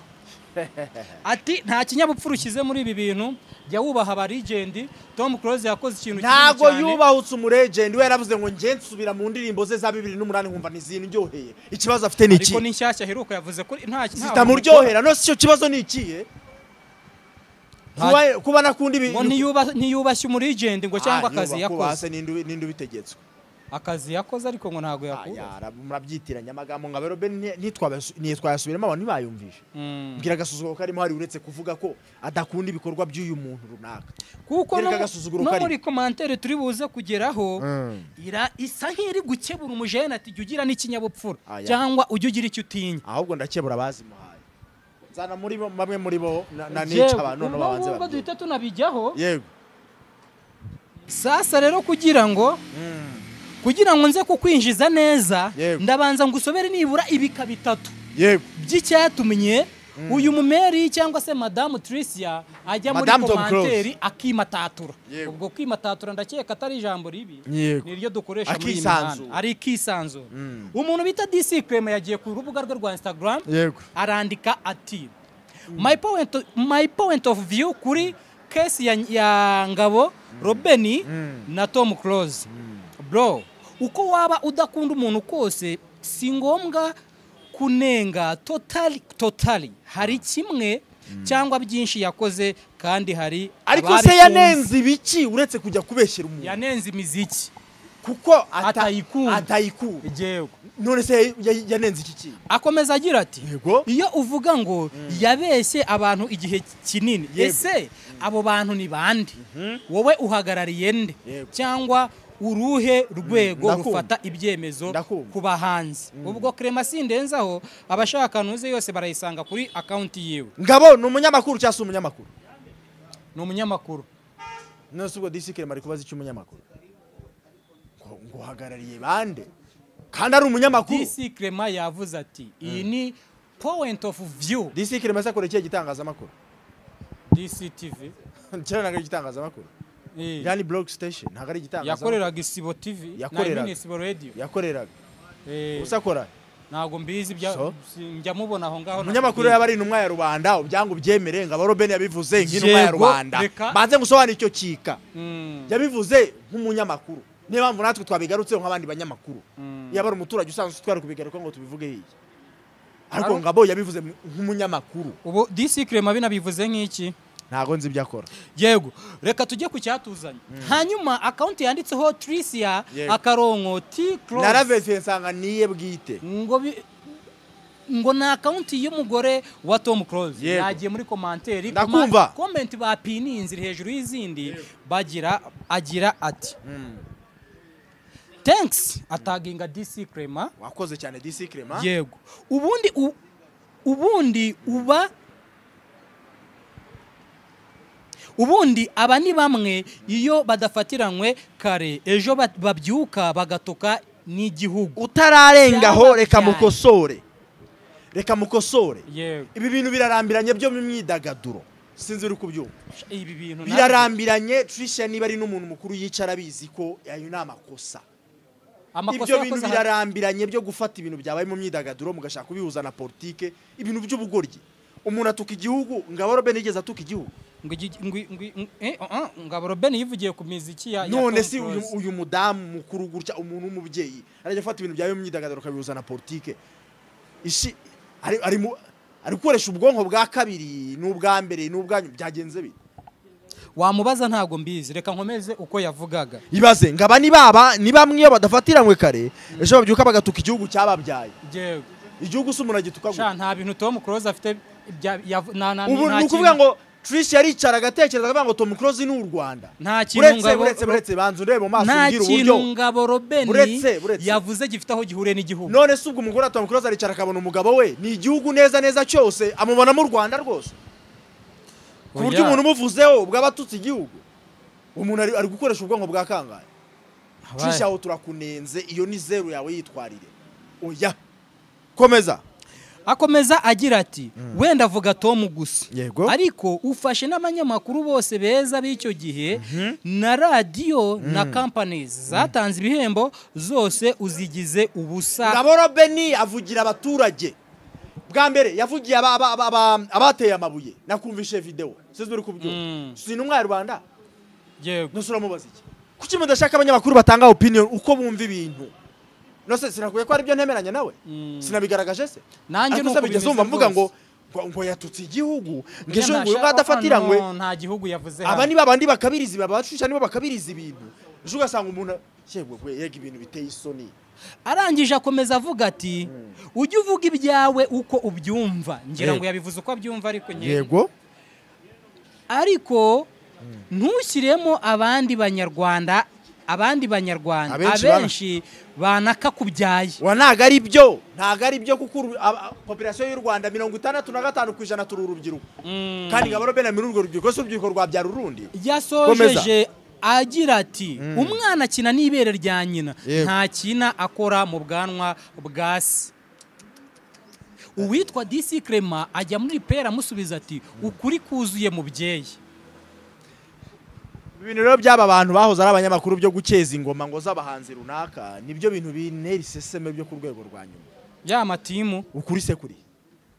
Ati nta kinyabupfura ushyize muri ibi bintu, jya wubaha aba legend. Tom Close yakoze ikintu kinini cyane. Ntago yubahutse umulegend, we yaravuze ngo nge nsubira mu ndirimbo ze za 2008 nkumva nizindyoheye. Ikibazo afite ni iki? Ariko ni nshyashya aheruka yavuze ko nta zitamuryohera. No si cyo kibazo ni ikihe? Kuba nakunda ibi ngo ntiyubashye umulegend ngo cyangwa akazi yakoze. Ninde ubitegetswe? Akazi yakoze ariko ngo ntago yakuba. Murabyitiranya amagambo Ngabo Robert ntitwayasubiramo abantu ntibayumvishe. Mbwira agasuzuguro karimo hari uretse kuvuga ko adakunda ibikorwa by'uyu muntu runaka. Kuko no muri commentaire turi buze kugeraho isa nk'iri gukebura umujene ati jya ugira n'ikinyabupfura cyangwa ujye ugira icyo utinya. Ahubwo ndakebura abazimuhaye. Nzana muri bo bamwe muri bo na nica abantu no babanze. Ubwo duhita tunabijyaho. Yego. Sasa rero kugira ngo nze kukwinjiza neza, ndabanza ngusobere nibura ibika bitatu. Yego. By'icyatumye uyu mumeri cyangwa se Madame Tricia ajya muri commentaire akimatatura. Ubwo kwimatatura ndakeka atari ijambo ribi, niryo dukoresha muri iyi mihanda. Ari ikisanzura. Umuntu bita DC Clem yagiye ku rubuga rwe rwa Instagram, arandika ati my point of view kuri case ya Ngabo Robeni na Tom Close. Bro, uko waba udakunda umuntu kose si ngombwa kunenga totally. Hari kimwe cyangwa byinshi yakoze kandi hari ariko se yanenze ibiki uretse kujya kubeshyira umuntu? Yanenze imiziki kuko atayikunda. None se yanenze iki kintu? Akomeza agira ati Yego. iyo uvuga ngo yabeshye abantu igihe kinini, Yego. ese abo bantu ni bande? Wowe uhagarariye nde? Yego. Cyangwa uruhe rwego Ndakumva. rufata ibyemezo Ndakumva. ku bahanzi? Ubwo Clement Sindenzaho abashaka nuze yose barayisanga kuri account yiwe. Ngabo ni umunyamakuru cyangwa si umunyamakuru? Ni umunyamakuru. None se ubwo DC Clement ari kubaza icyo umunyamakuru ngo uhagarariye bande kandi ari umunyamakuru? DC Clement yavuze ati iyi ni point of view. DC Clement se akora ikihe gitangazamakuru? DCTV. Kera ntabwo ari igitangazamakuru. Yani blog station ntabwo ari igitangazamakuru. Yakoreraga Isibo TV na Yakoreraga. Imini Isibo Radio. Yakoreraga. Usa akora? Ntabwo mbizi bya So? njya mubona aho ngaho. Umunyamakuru yaba ari intumwa ya rubanda, ubyangu byemere. Ngabo Robin yabivuze nk'intumwa ya Yego, rubanda. reka. Banze ngusobanure icyo kika. Yabivuze nk'umunyamakuru. Niyo mpamvu natwe twabigarutseho nk'abandi banyamakuru. Yaba ari umuturage usanzwe twari kubigaruka ngo tubivuge hirya. Ariko Aro- Ngabo yabivuze nk'umunyamakuru. Ubu DC Clement binabivuze nk'iki? Ntago nzi ibyo akora. Yego, reka tujye ku cyatuzanye. Hanyuma account yanditseho Tricia Yego. akarongo T Close. Naravesiye nsanga niye bwite. Ngo ni account y'umugore wa Tom Close. Yego. Yagiye muri commentaire, Ndakumva. comment bapininze iri hejuru y'izindi, bagira agira ati thanks, ataginga DC Clement. Wakoze cyane DC Clement. Yego. Ubundi uba ubundi aba ni bamwe iyo badafatiranywe kare ejo babyuka bagatoka n'igihugu. Utararengaho reka Byababyaye. mukosore. Reka mukosore. Yego. Ibi bintu birarambiranye byo mu myidagaduro. Sinzi uri kubyumva. Ibi bintu Birarambiranye. Tricia niba ari n'umuntu mukuru yicara abizi ko ayo ni amakosa. Amakosa Ibyo bintu yakoze birarambiranye byo gufata ibintu byabaye mu myidagaduro mugashaka kubihuza na politike, ibintu by'ubugoryi. Umuntu atuka igihugu, Ngabo Robin yigeze atuka igihugu. Ngabo Robin yivugiye ku miziki ya None Tom si Close. uyu mudamu mukuru gutya, umuntu w'umubyeyi arajya afata ibintu byabaye mu myidagaduro akabihuza na politike. Ishi ari gukoresha ubwonko bwa kabiri n'ubwa mbere n'ubwa nyuma, byagenze bite? Wamubaza ntabwo mbizi, reka nkomeze uko yavugaga. Ibaze ngaba ni baba ni bamwe iyo badafatiranywe kare ejo babyuka bagatuka igihugu cyababyaye. Yego. Igihugu se umuntu agituka Sha gute? nta bintu Tom Close afite Ubu nta ni ukuvuga ngo Tricia yaricara agatekereza akavuga ngo Tom Close ni u Rwanda. Nta kintu Buretse Ngabo buretse buretse banza urebe mu maso nta umbwire kintu uburyo. Ngabo Robin Buretse. yavuze gifite aho gihuriye n'igihugu. None se ubwo umugore wa Tom Close aricara akabona umugabo we ni igihugu neza neza cyose amubonamo u Rwanda rwose. Ku buryo Oya. umuntu umuvuzeho ubwo aba atutse igihugu. Umuntu ari gukoresha ubwonko bwa kangahe? Tricia aho turakunenze, iyo ni zeru yawe yitwarire. Oya. Komeza. Akomeza agira ati wenda avuga Tom gusa. Yego. Ariko ufashe n'abanyamakuru bose beza b'icyo gihe na radio na companies zatanze ibihembo zose uzigize ubusa. Ngabo Robin avugira abaturage. Bwa mbere yavugiye abateye amabuye. Nakumvishe video. Sinzi uri kubyumva. Si intumwa ya rubanda. Yego. Nose uramubaza iki? Kuki mudashaka abanyamakuru batanga opinion uko bumva ibintu? Nose sinakuye ko ari byo ntemeranya nawe? Sinabigaragaje se? Nanjye Ariko nuko se bigeze bimeze wumva mvuga rwose. ngo yatutse igihugu, ngo Oya, ejo ngo ntashaka- adafatiranywe. No, nta gihugu yavuze Aba hano. ni babandi bakabiriza babacisha nibo bakabiriza ibintu. Ejo ugasanga umuntu yegwe yega ibintu biteye isoni. Arangije akomeza avuga ati ujye uvuga ibyawe uko ubyumva. Ngira ngo yabivuze uko abyumva ariko Yego. Ariko ntushyiremo abandi banyarwanda, abandi banyarwanda abenshi banakakubyaye. Wa ntago ari byo, ntago ari byo kuko population y'u Rwanda 65% turi urubyiruko. Kandi Ngabo Robin muri urwo rubyiruko, se urubyiruko rwabyara urundi. Yasojeje agira ati umwana akina n'ibere rya nyina, nta kina akora mu bwanwa bwa se. Uwitwa DC Clement ajya muri pera amusubiza ati ukuri kuzuye mubyeyi. Ibintu rero by'aba bantu bahoze ari abanyamakuru byo gukeza ingoma ngo z'abahanzi runaka nibyo bintu bintera iseseme byo ku rwego rwa nyuma. Ya matimu ukuri se kuri.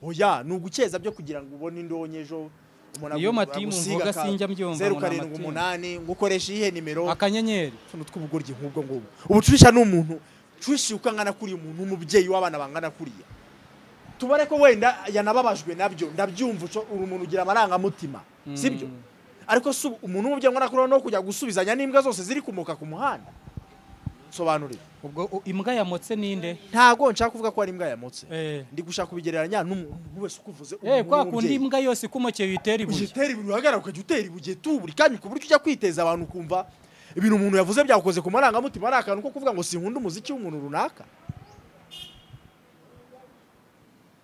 Oya ni ugukeza byo kugira ngo ubone indonke ejo umuntu Iyo matimu mvuga sinjya mbyumva 0 7 8 ngo ukoresha iyihe nimero akanyenyeri. Tuno tw'ubugoryi nk'ubwo ngubwo. Ubu Tricia ni umuntu Tricia uko angana kuriya, umuntu w'umubyeyi w'abana bangana kuriya. Tubare ko wenda yanababajwe nabyo, ndabyumva uri umuntu ugira amarangamutima, sibyo? Ariko si umuntu w'umubyeyi ngana kuriya no kujya gusubizanya n'imbwa zose ziri kumuka ku muhanda. Sobanurira. Ubwo imbwa yamotse ninde? Ntago nshaka kuvuga ko ari imbwa yamotse. Ndi gushaka kubigereranya n'umuntu wese ukuvuze. Kwa kundi imbwa yose ikumokeye uyitera ibuye. Uyitera ibuye uhagarara ukajya utera ibuye tu buri kanya ku buryo ujya kwiteza abantu kumva ibintu umuntu yavuze byakoze ku marangamutima ari akantu ko kuvuga ngo sinkunda umuziki w'umuntu runaka.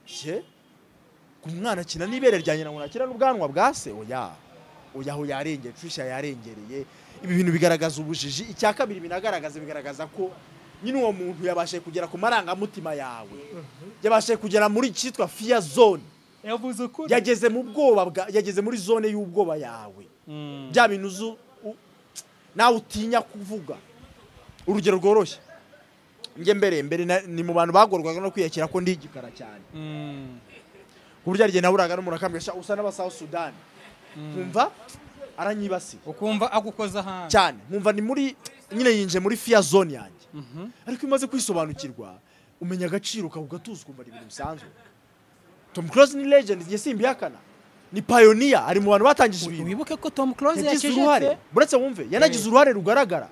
Je ku mwana akina n'ibere rya nyina ngo nakira n'ubwanwa bwa se oya. Oya aho yarengeye Tricia yarengereye. Ibi bintu bigaragaza ubujiji. Icya kabiri binagaragaza bigaragaza ko nyine uwo muntu yabashe kugera ku marangamutima yawe. Yabashe kugera muri cyitwa fear zone. Yavuze ukuri. Yageze mu bwoba bwa yageze muri zone y'ubwoba yawe. Bya bintu uzu nawe utinya kuvuga. Urugero rworoshye. Nge mbere ni mu bantu bagorwaga no kwiyakira ko ndi igikara cyane. Ku buryo arye naburaga n'umuntu akambwira usa n'aba South Sudan. Nkumva aranyibasiye. Ukumva agukoza hanze. Cyane. Nkumva ni muri nyine yinje muri fear zone yanjye. Ariko imaze kwisobanukirwa umenya agaciro kawe ugatuza ukumva ari ibintu bisanzwe. Tom Cruise ni legend, ngiye simbihakana. Ni pioneer, ari mu bantu batangije ibintu. Wibuke ko Tom Cruise yagize uruhare. Buretse wumve, yanagize uruhare rugaragara.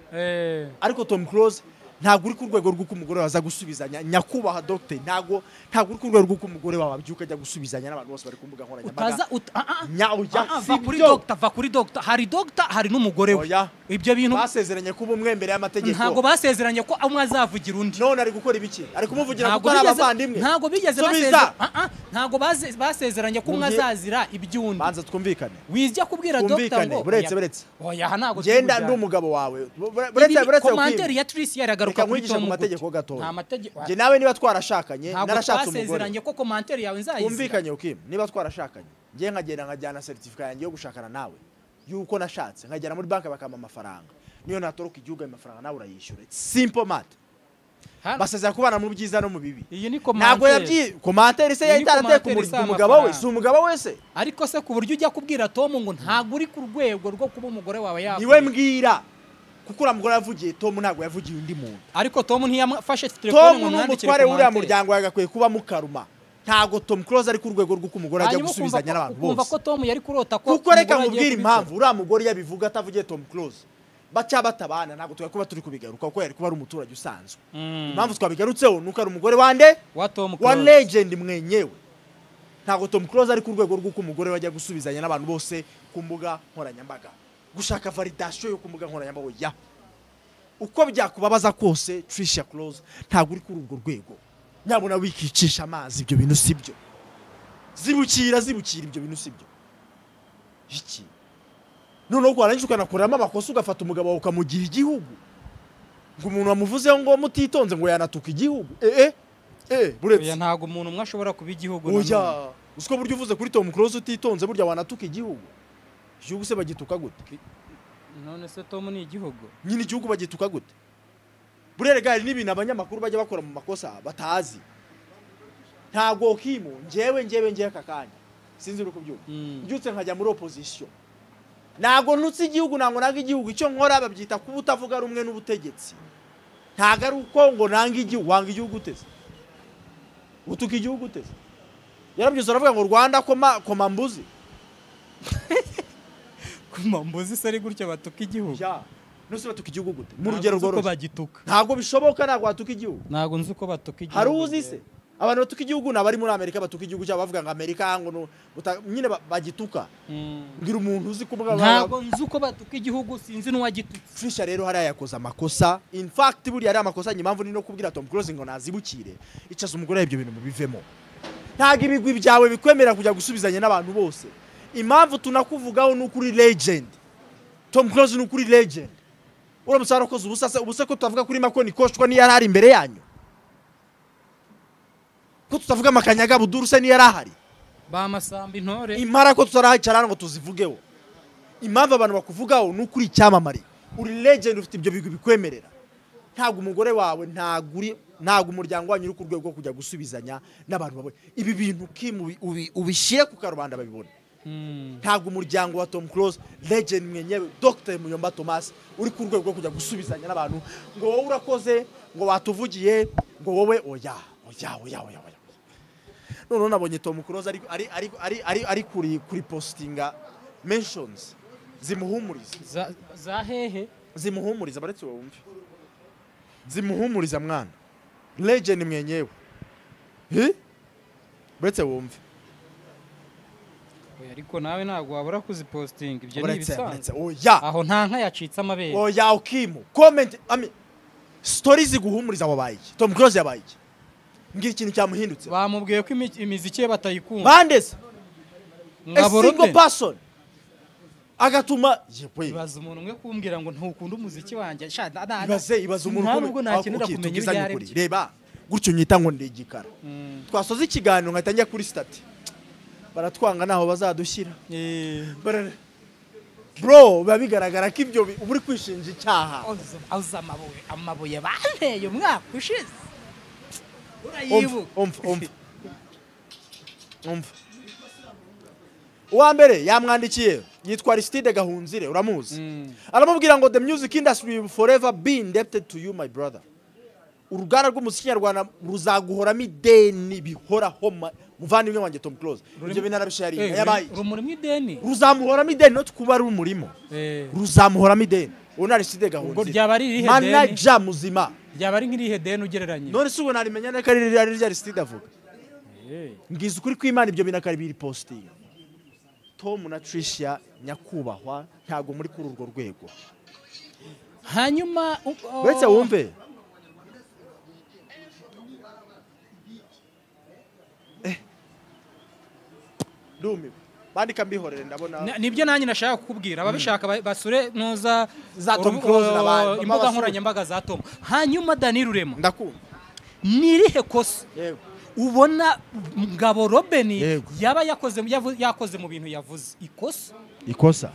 Ariko Tom Cruise ntabwo uri ku rwego rw'uko umugore waza gusubizanya nyakubaha doctor, ntabwo uri ku rwego rw'uko umugore wawe abyuka ajya gusubizanya n'abantu bose bari ku mbuga nkoranyambaga. Utaza kuri doctor, va kuri doctor, hari doctor hari n'umugore we. Ibyo bintu basezeranye kuba umwe mbere y'amategeko. Ntabwo basezeranye ko umwe azavugira undi. None ari gukora ibiki? Ari kumuvugira kuko ari abavandimwe. Ntabwo bigeze basezerana. Ntabwo basezeranye ko umwe azazira iby'undi. Banza twumvikane. Wijya kubwira doctor ngo buretse. Oya ntabwo genda ndi umugabo wawe. Buretse commentaire ya Tricia yaragaruka kuri Tom mategeko gato. Nge nawe niba twarashakanye narashatse umugore. Basezeranye ko commentaire yawe nzayizira. Kumvikanye ukim niba twarashakanye nge nkagenda nkajyana certificate yanjye yo gushakana nawe yuko nashatse nkagera muri banki bakampa amafaranga niyo natoroka igihugu ayo mafaranga nawe urayishyura. Simple math. Basezera kubana mu byiza no mu bibi. Iyi ni commentaire. Ntabwo yabyi commentaire se yahita umugabo we si umugabo wese. Ariko se ku buryo ujya kubwira Tom ngo ntabwo uri ku rwego rwo kuba umugore wawe yakora. Niwe mbwira. Kuko uriya mugore yavugiye Tom ntabwo yavugiye undi muntu. Ariko Tom ntiyamufashe telefone ngo mwandikire. Tom n'umutware w'uriya muryango yagakwiye kuba mukaruma. Ntabwo Tom Cruise ari ku rwego rw'uko umugore ajya gusubizanya n'abantu bose. Kumva ko Tom yari kurota ko kuko reka nkubwire impamvu uriya mugore yabivuga atavugiye Tom Cruise. Baca batabana ntabwo twari turi kubigaruka kuko yari kuba ari umuturage usanzwe. Impamvu twabigarutseho nuko ari umugore wande wa Tom Cruise, wa legend mwenyewe. Ntabwo Tom Cruise ari ku rwego rw'uko umugore wajya gusubizanya n'abantu bose ku mbuga nkoranyambaga. Gushaka validation yo ku mbuga nkoranyambaga ya uko byakubabaza kose Tricia Cruise ntabwo uri kuri urwo rwego. Nyabona wikicisha amazi ibyo bintu sibyo. Zibukira ibyo bintu sibyo. Iki none ko arangije ukanakoramo amakosa ugafata umugabo wawe ukamugira igihugu. Ngo umuntu wamuvuzeho ngo mutitonze ngo yanatuka igihugu. Buretse. Oya ntabwo umuntu umwe ashobora kuba igihugu. Oya usiko buryo uvuze kuri Tom Cruise utitonze burya wanatuka igihugu. Igihugu se bagituka gute? None se Tom ni igihugu? Nyine igihugu bagituka gute? Burere gari n'ibintu abanyamakuru bajya bakora mu makosa batazi. Ntago kimu njewe aka kanya. Sinzi uri kubyumva. Mbyutse nkajya muri opposition. Ntago ntutse igihugu ntango nanga igihugu icyo nkora babyita kuba utavuga rumwe n'ubutegetsi. Ntago ari uko ngo nanga igihugu wanga igihugu uteze. Utuka igihugu uteze. Yarabyuze aravuga ngo Rwanda koma mbuzi. Kuma mbuzi se ari gutyo batuka igihugu. Ya. Nose batuka igihugu gute? Mu rugero rworoshye. Bagituka. Ntago bishoboka ntago batuka igihugu. Ntago nzi uko batuka igihugu. Hari uzi se? Abantu batuka igihugu nabari muri Amerika batuka igihugu cyabo bavuga ngo Amerika ngo nyine bagituka. Ngira umuntu uzi kuvuga ntago nzi uko batuka igihugu sinzi n'uwagitutse. Tricia rero hariya yakoze amakosa. In fact buriya ari amakosa impamvu ni no kubwira Tom Cruise ngo nazibukire. Icaza umugore ibyo bintu mubivemo. Ntago ibigwi byawe bikwemera kujya gusubizanya n'abantu bose. Impamvu tunakuvugaho ni ukuri legend. Tom Cruise ni ukuri legend. Uramutse warakoze ubusa ubuse ko tutavuga kuri Makoni Koshwa ni yarari imbere yanyu. Ko tutavuga Makanyaga Buduru se ni yarahari. Ba Masamba intore. Impara ko tutarahicara ngo tuzivugeho. Impamvu abantu bakuvugaho ni ukuri icyamamare. Uri legend ufite ibyo bigwi bikwemerera. Ntago umugore wawe ntago umuryango wanyu uri ku rwego rwo kujya gusubizanya n'abantu bawe. Ibi bintu kimu ubishyire ku karubanda babibone. Ntago umuryango wa Tom Cruise legend mwenyewe Dr. Muyomba Thomas uri ku rwego rwo kujya gusubizanya n'abantu ngo wowe urakoze ngo watuvugiye ngo wowe oya oya oya oya. None nabonye Tom Cruise ari kuri postinga mentions zimuhumuriza za hehe zimuhumuriza baretse wumve. Zimuhumuriza mwana. Legend mwenyewe. Buretse wumve. Oya, ariko nawe ntabwo wabura kuzipostinga, ibyo ni ibisanzwe. Oya. Aho nta nka yacitse amabere. Oya ukimu. Comment, I mean, stories ziguhumuriza wabaye iki? Tom Close yabaye iki? Ngira ikintu cyamuhindutse. Bamubwiye ko imiziki ye batayikunda. Bandese. A single person. Agatuma yewe. Ibaza umuntu umwe kumbwira ngo ntukunda umuziki wanjye. Ibaze umuntu ntabwo nakenera kumenya ibyo ari byo. Reba gutyo nyita ngo ndigikara. Twasoza ikiganiro nkahita njya kuri stati. Baratwanga naho bazadushyira. Bro, biba bigaragara ko ibyo uri kwishinja icyaha. Auza amabuye banteye umwaka ushize. Urayibuka. Umva. Uwa mbere yamwandikiye yitwa Aristide Gahunzire, uramuzi. Aramubwira ngo the music industry will forever be indebted to you my brother. Uruganda rw'umuziki nyarwanda ruzaguhoramo ideni bihoraho muvandimwe wanjye Tom Close. Ibyo bintu arabisharinga yabaye. Rumurimo ideni. Ruzamuhoramo ideni not kuba ari umurimo. Ruzamuhoramo ideni. Uwo ni Aristide Gahunzire. Ubwo ryaba ari irihe deni? Manager muzima. Ryaba ari nk'irihe deni ugereranye? None se ubwo narimenya neka ari rya Aristide avuga. Ngize ukuri kw'Imana ibyo bintu akari posting. Tom na Tricia nyakubahwa ntago muri kuri urwo rwego. Hanyuma uretse wumve ndumiwe bandika mbihorere ndabona nibyo nanjye nashaka kukubwira ababishaka basure nuza za Tom Close n'abandi imbuga nkoranyambaga za Tom. Hanyuma Dani Rurema ndakumva nirihe kosa yego ubona Ngabo Robin yaba yakoze mu bintu yavuze ikosa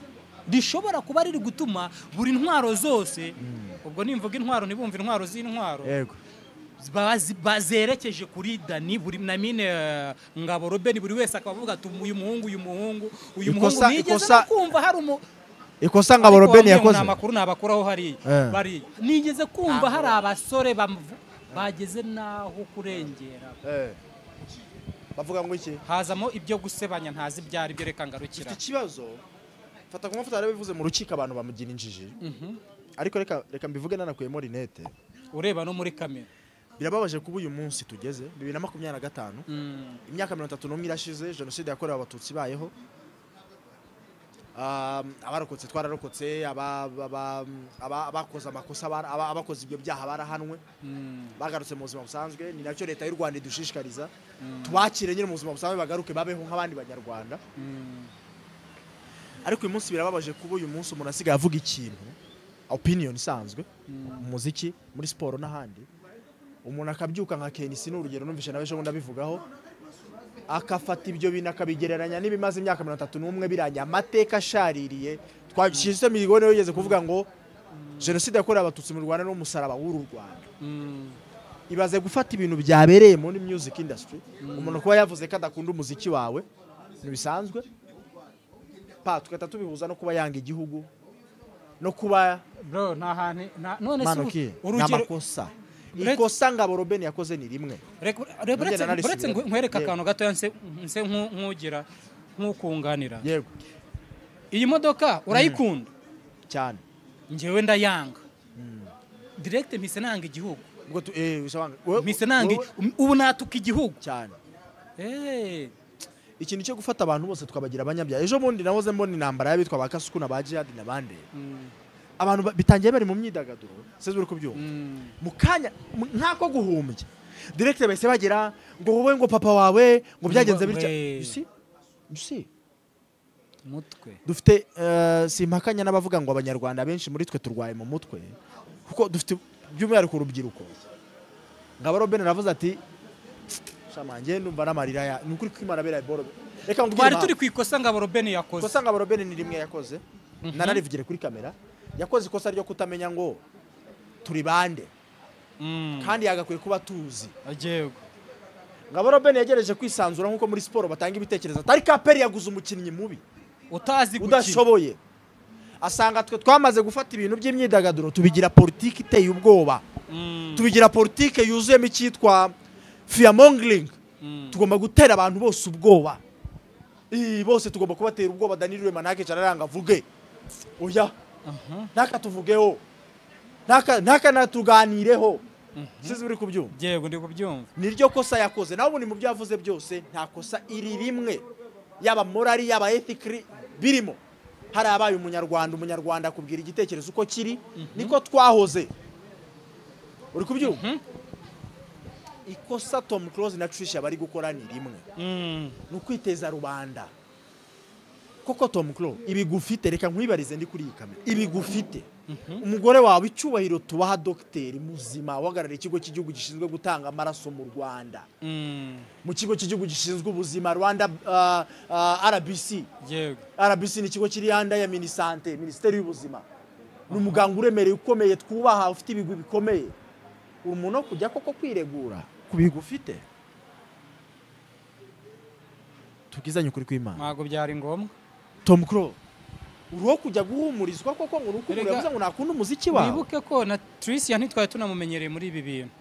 rishobora kuba riri gutuma buri ntwaro zose ubwo nimvuga intwaro nibumva intwaro z'intwaro yego bazerekeje kuri Dani buri na mine Ngabo Robin buri wese akavuga ati uyu muhungu uyu muhungu uyu muhungu nigeze kumva hari ikosa Ngabo Robin yakoze amakuru nabakuraho hari bari nigeze kumva hari abasore bageze naho kurengera bavuga ngo iki hazamo ibyo gusebanya ntazi byari byo reka ngarukira ikibazo fata ku mafoto yarabivuze mu rukiko abantu bamugira injiji ariko reka mbivuge nanakuyemo rinete ureba no muri kamera birababaje kuba uyu munsi tugeze 2025 imyaka 31 irashize jenoside yakorewe abatutsi bayeho abarokotse twararokotse abakoze amakosa abakoze ibyo byaha barahanwe bagarutse mu buzima busanzwe ni nacyo leta y'u Rwanda idushishikariza tubakire nyine mu buzima busanzwe bagaruke babeho nk'abandi banyarwanda ariko uyu munsi birababaje kuba uyu munsi umuntu asigaye avuga ikintu opinion isanzwe mu muziki muri siporo n'ahandi umuntu akabyuka nka Kenisi n'urugero numvishe nawe ejo bundi abivugaho akafata ibyo bintu akabigereranya n'ibimaze imyaka 31 biranye amateka ashaririye twashyize mihigo niyo yigeze kuvuga ngo jenoside yakorewe abatutsi mu Rwanda n'umusaraba w'uru Rwanda ibaze gufata ibintu byabereye muri music industry umuntu kuba yavuze ko adakunda umuziki wawe ntibisanzwe pa tugahita tubihuza no kuba yanga igihugu no kuba bro nta hantu none se urugero amakosa ikosa Ngabo Robin yakoze ni rimwe uretse nkwereka akantu gato nse nkugira nkukunganira yego iyi modoka urayikunda cyane njyewe ndayanga direct mpise nanga igihugu mpise nanga ubu natuka igihugu cyane ikintu cyo gufata abantu bose tukabagira abanyabyaha ejo bundi nahoze mbona intambara y'abitwa ba Kasuku na ba Jihad n'abandi abantu bitangiye bari mu myidagaduro seze uri kubyumva mu kanya nk'ako guhumbya direct bahise bagira ngo wowe ngo papa wawe ngo byagenze bitya you see mutwe dufite simpakanya n'abavuga ngo abanyarwanda benshi muri twe turwaye mu mutwe kuko dufite by'umwihariko urubyiruko Ngabo Robin aravuze ati shamange ndumva n'amarira ya ni ukuri kwimana bera boro reka ngubwire twari turi kwikosa Ngabo Robin yakoze ikosa Ngabo Robin ni rimwe yakoze nararivugire kuri kamera yakoze ikosa ryo kutamenya ngo turi bande kandi yagakwiye kuba tuzi yego Ngabo Robin yagereje kwisanzura nkuko muri siporo batanga ibitekerezo atari kaperi yaguze umukinnyi mubi utazi gukina udashoboye asanga twe twamaze gufata ibintu by'imyidagaduro tubigira politiki iteye ubwoba tubigira politiki yuzuyemo icyitwa fear mongering tugomba gutera abantu bose ubwoba bose tugomba kubatera ubwoba Dani Rurema ntakicara aranga avuge oya ntakatuvugeho Ntakanatuganireho. Sizi uri kubyumva? Yego ndi kubyumva. Niryo kosa yakoze. Naho ubundi mu byo yavuze byose nta kosa iri rimwe, yaba morali yaba ethically birimo. Hari abaye umunyarwanda, umunyarwanda akubwira igitekerezo uko kiri, niko twahoze. Uri kubyumva? Ikosa Tom Close na Tricia bari gukora ni rimwe, ni ukwiteza rubanda. Koko Tom Close ibigufite, reka nkwibarize ndi kuri iyi kamera, ibigufite umugore wawe icyubahiro tubaha dogiteri muzima uhagarariye ikigo cy'igihugu gishinzwe gutanga amaraso mu Rwanda, mu kigo cy'igihugu gishinzwe ubuzima Rwanda, RBC. Yego. RBC ni ikigo kiri yanda ya Minisante, Minisiteri y'Ubuzima. Ni umuganga uremereye ukomeye twubaha, ufite ibigwi bikomeye. Uri umuntu wo kujya koko kwiregura ku bigwi ufite? Tubwizanye ukuri kw'Imana. Ntabwo byari ngombwa. Tom Close uri uwo kujya guhumurizwa koko ngo nuko umuntu Erega- yavuze ngo nakunda umuziki wawe? Wibuke ko na Tricia ntitwari tunamumenyereye muri ibi bintu.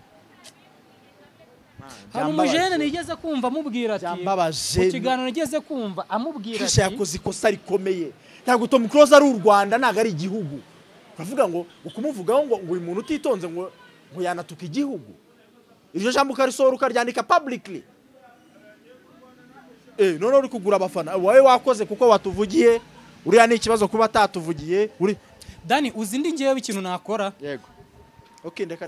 Hari Byambabaje. umujene nigeze kumva amubwira ati, Byambabaje. mu kiganiro nigeze kumva amubwira Tricia ati, yakoze ikosa rikomeye. Ntabwo Tom Close ari u Rwanda, ntabwo ari igihugu. Uravuga ngo ukumuvugaho ngo uyu muntu utitonze ngo yanatuka igihugu. Iryo jambo ukarisohora ukaryandika publicly. None uri kugura abafana wowe wakoze kuko watuvugiye, uriya ni ikibazo kuba atatuvugiye uri. Dani, uzi ndi ngewe ikintu nakora? Yego. Okay, ndeka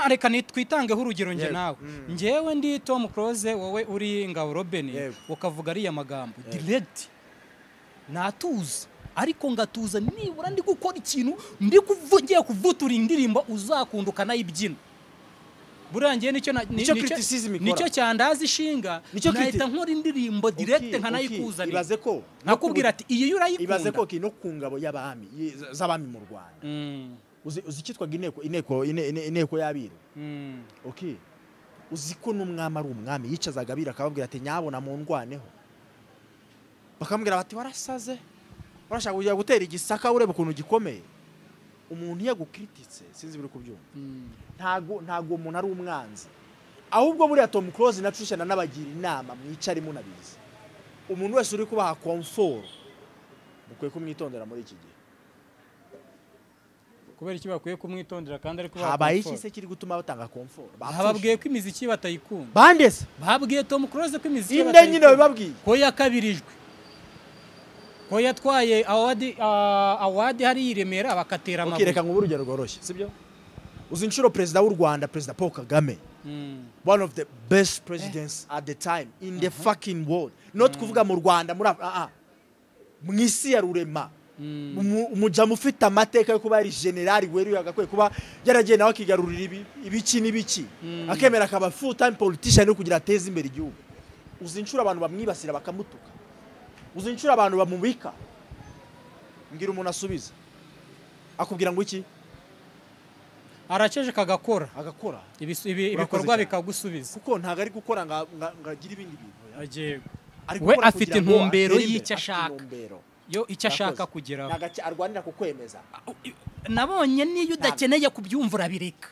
Reka nitwitangeho urugero nge Yego. nawe. Ngewe ndi Tom Close, wowe uri Ngabo Robin, Yego. ukavuga ariya magambo direct, natuza ariko ngatuza nibura ndi gukora ikintu, ndi ngiye kuvutura indirimbo uzakunda ukanayibyina. Buriya ngewe nicyo Nicyo criticism ikora. nicyo cyandaza ishinga, Nicyo nahita nkora indirimbo direct nkanayikuzanira. Ibaze ko Nakubwira ati iyi yo urayikunda. Ibaze ko no ku ngabo y'abami z'abami mu Rwanda. Uzi icyitwaga inteko y'abiru. Okay. Uzi ko n'umwami ari umwami yicazaga abira akababwira ati nyabona mu ndwaneho. Bakamubwira bati warasaze, warashaka kujya gutera igisaka ureba ukuntu gikomeye. Umuntu yagukrititse sinzi biri kubyumva. Ntago umuntu ari umwanzi. Ahubwo buriya Tom Close na Tricia nanabagira inama mwicare munabizi. Umuntu wese uri kubaha comfort mukwiye kumwitondera muri iki gihe. Kubera iki bakwiye kumwitondera kandi ari kubaha Habaye comfort? iki se kiri gutuma batanga comfort? Bababwiye ko imiziki batayikunda. Bandese Babwiye Tom Close ko imiziki inde nyine batayikunda. babibabwiye. Ko yakabirijwe, ko yatwaye award hari i Remera bakatera Okay, amabuye. reka nguhe urugero rworoshye, sibyo? Uzi inshuro perezida w'u Rwanda, Perezida Paul Kagame, one of the best presidents at the time in the fucking world, not kuvuga mu Rwanda, muri mu isi ya rurema, umujamu ufite amateka yo kuba ari generali weruye, agakwiye kuba yaragiye nawe akigarurira ibiki n'ibiki, akemera akaba full time politician yo kugira ateze imbere igihugu. Uzi inshuro abantu bamwibasira bakamutuka, uzi inshuro abantu bamubika. Mbwira umuntu asubiza akubwira ngo iki? Araceje kagakora agakora ibikorwa bikagusubiza, kuko ntago ari gukora ngo agire ibindi bintu. We afite intumbero y'icyo ashaka, yo icyo ashaka kugeraho, arwanira kukwemeza. Nabonye niyo udakeneye kubyumva urabireka.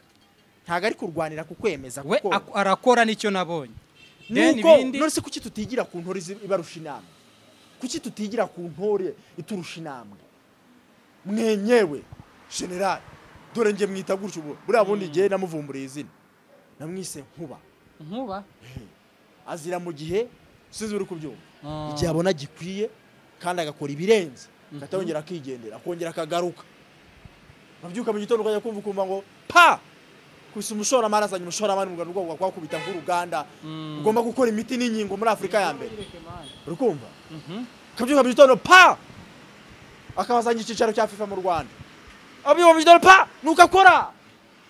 Ntago ari kurwanira kukwemeza, we arakora nicyo nabonye. Nuko none se kuki tutigira ku ntore ibarusha inama? Kuki tutigira ku ntore iturusha intambwe? Mwenyewe general, dore nge mwita gutyo ubu, buriya bundi nge namuvumburiye izina, namwise Nkuba. Nkuba azira mu gihe sinzi uri kubyumva, igihe abona gikwiye kandi agakora ibirenze, akatongera akigendera, akongera akagaruka. Babyuka mu gitondo ukajya kumva ukumva ngo pa kubisa umushoramari, azanye umushoramari mu Rwanda rwo kwakubita nk'uruganda ugomba gukora imiti n'inkingo muri Afurika ya mbere. Uri kumva? Kabyuka mu gitondo pa akabazanye icyicaro cya FIFA mu Rwanda. Abyuka mu gitondo pa nuko akora.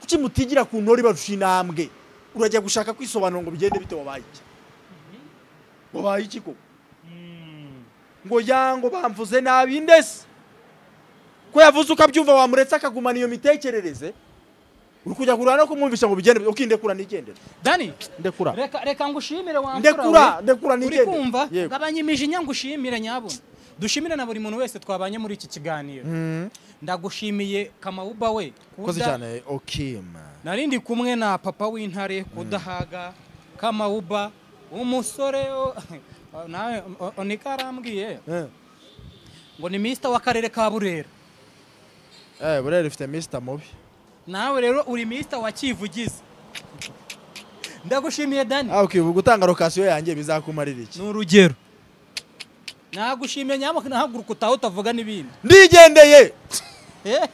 Kuki mutigira ku ntore barusha intambwe? Urajya gushaka kwisobanura ngo bigende bite, wabaye iki? Wabaye iki koko? Ngo yango bamvuze nabi ndese. Ko yavuze ukabyumva wamuretse akagumana iyo mitekerereze. Uri kujya kurana no kumwumvisha ngo bigende, ukindekura nigendera. Dani, ndekura. Reka ngushimire wamfura. Ndekura, ndekura nigendera. Uri kumva? Gabanya imijinya ngushimire nyabuna. Dushimire na buri muntu wese twabanye muri iki kiganiro. Ndagushimiye Kamawuba we. Koze cyane Okim. Narindi kumwe na papa w'intare kudahaga Kamawuba umusore nawe onika arambwiye ngo ni mister w'akarere ka Burera. Burera ifite mister mubi. Nawe rero uri minisita wa Kivugiza, ndagushimiye Dani. Ah, okay, ubu gutanga location yanjye bizakumarira iki? Ni urugero, nagushimiye nyamuneka, nahaguruka utaha utavuga n'ibindi. Ndigendeye. Eh?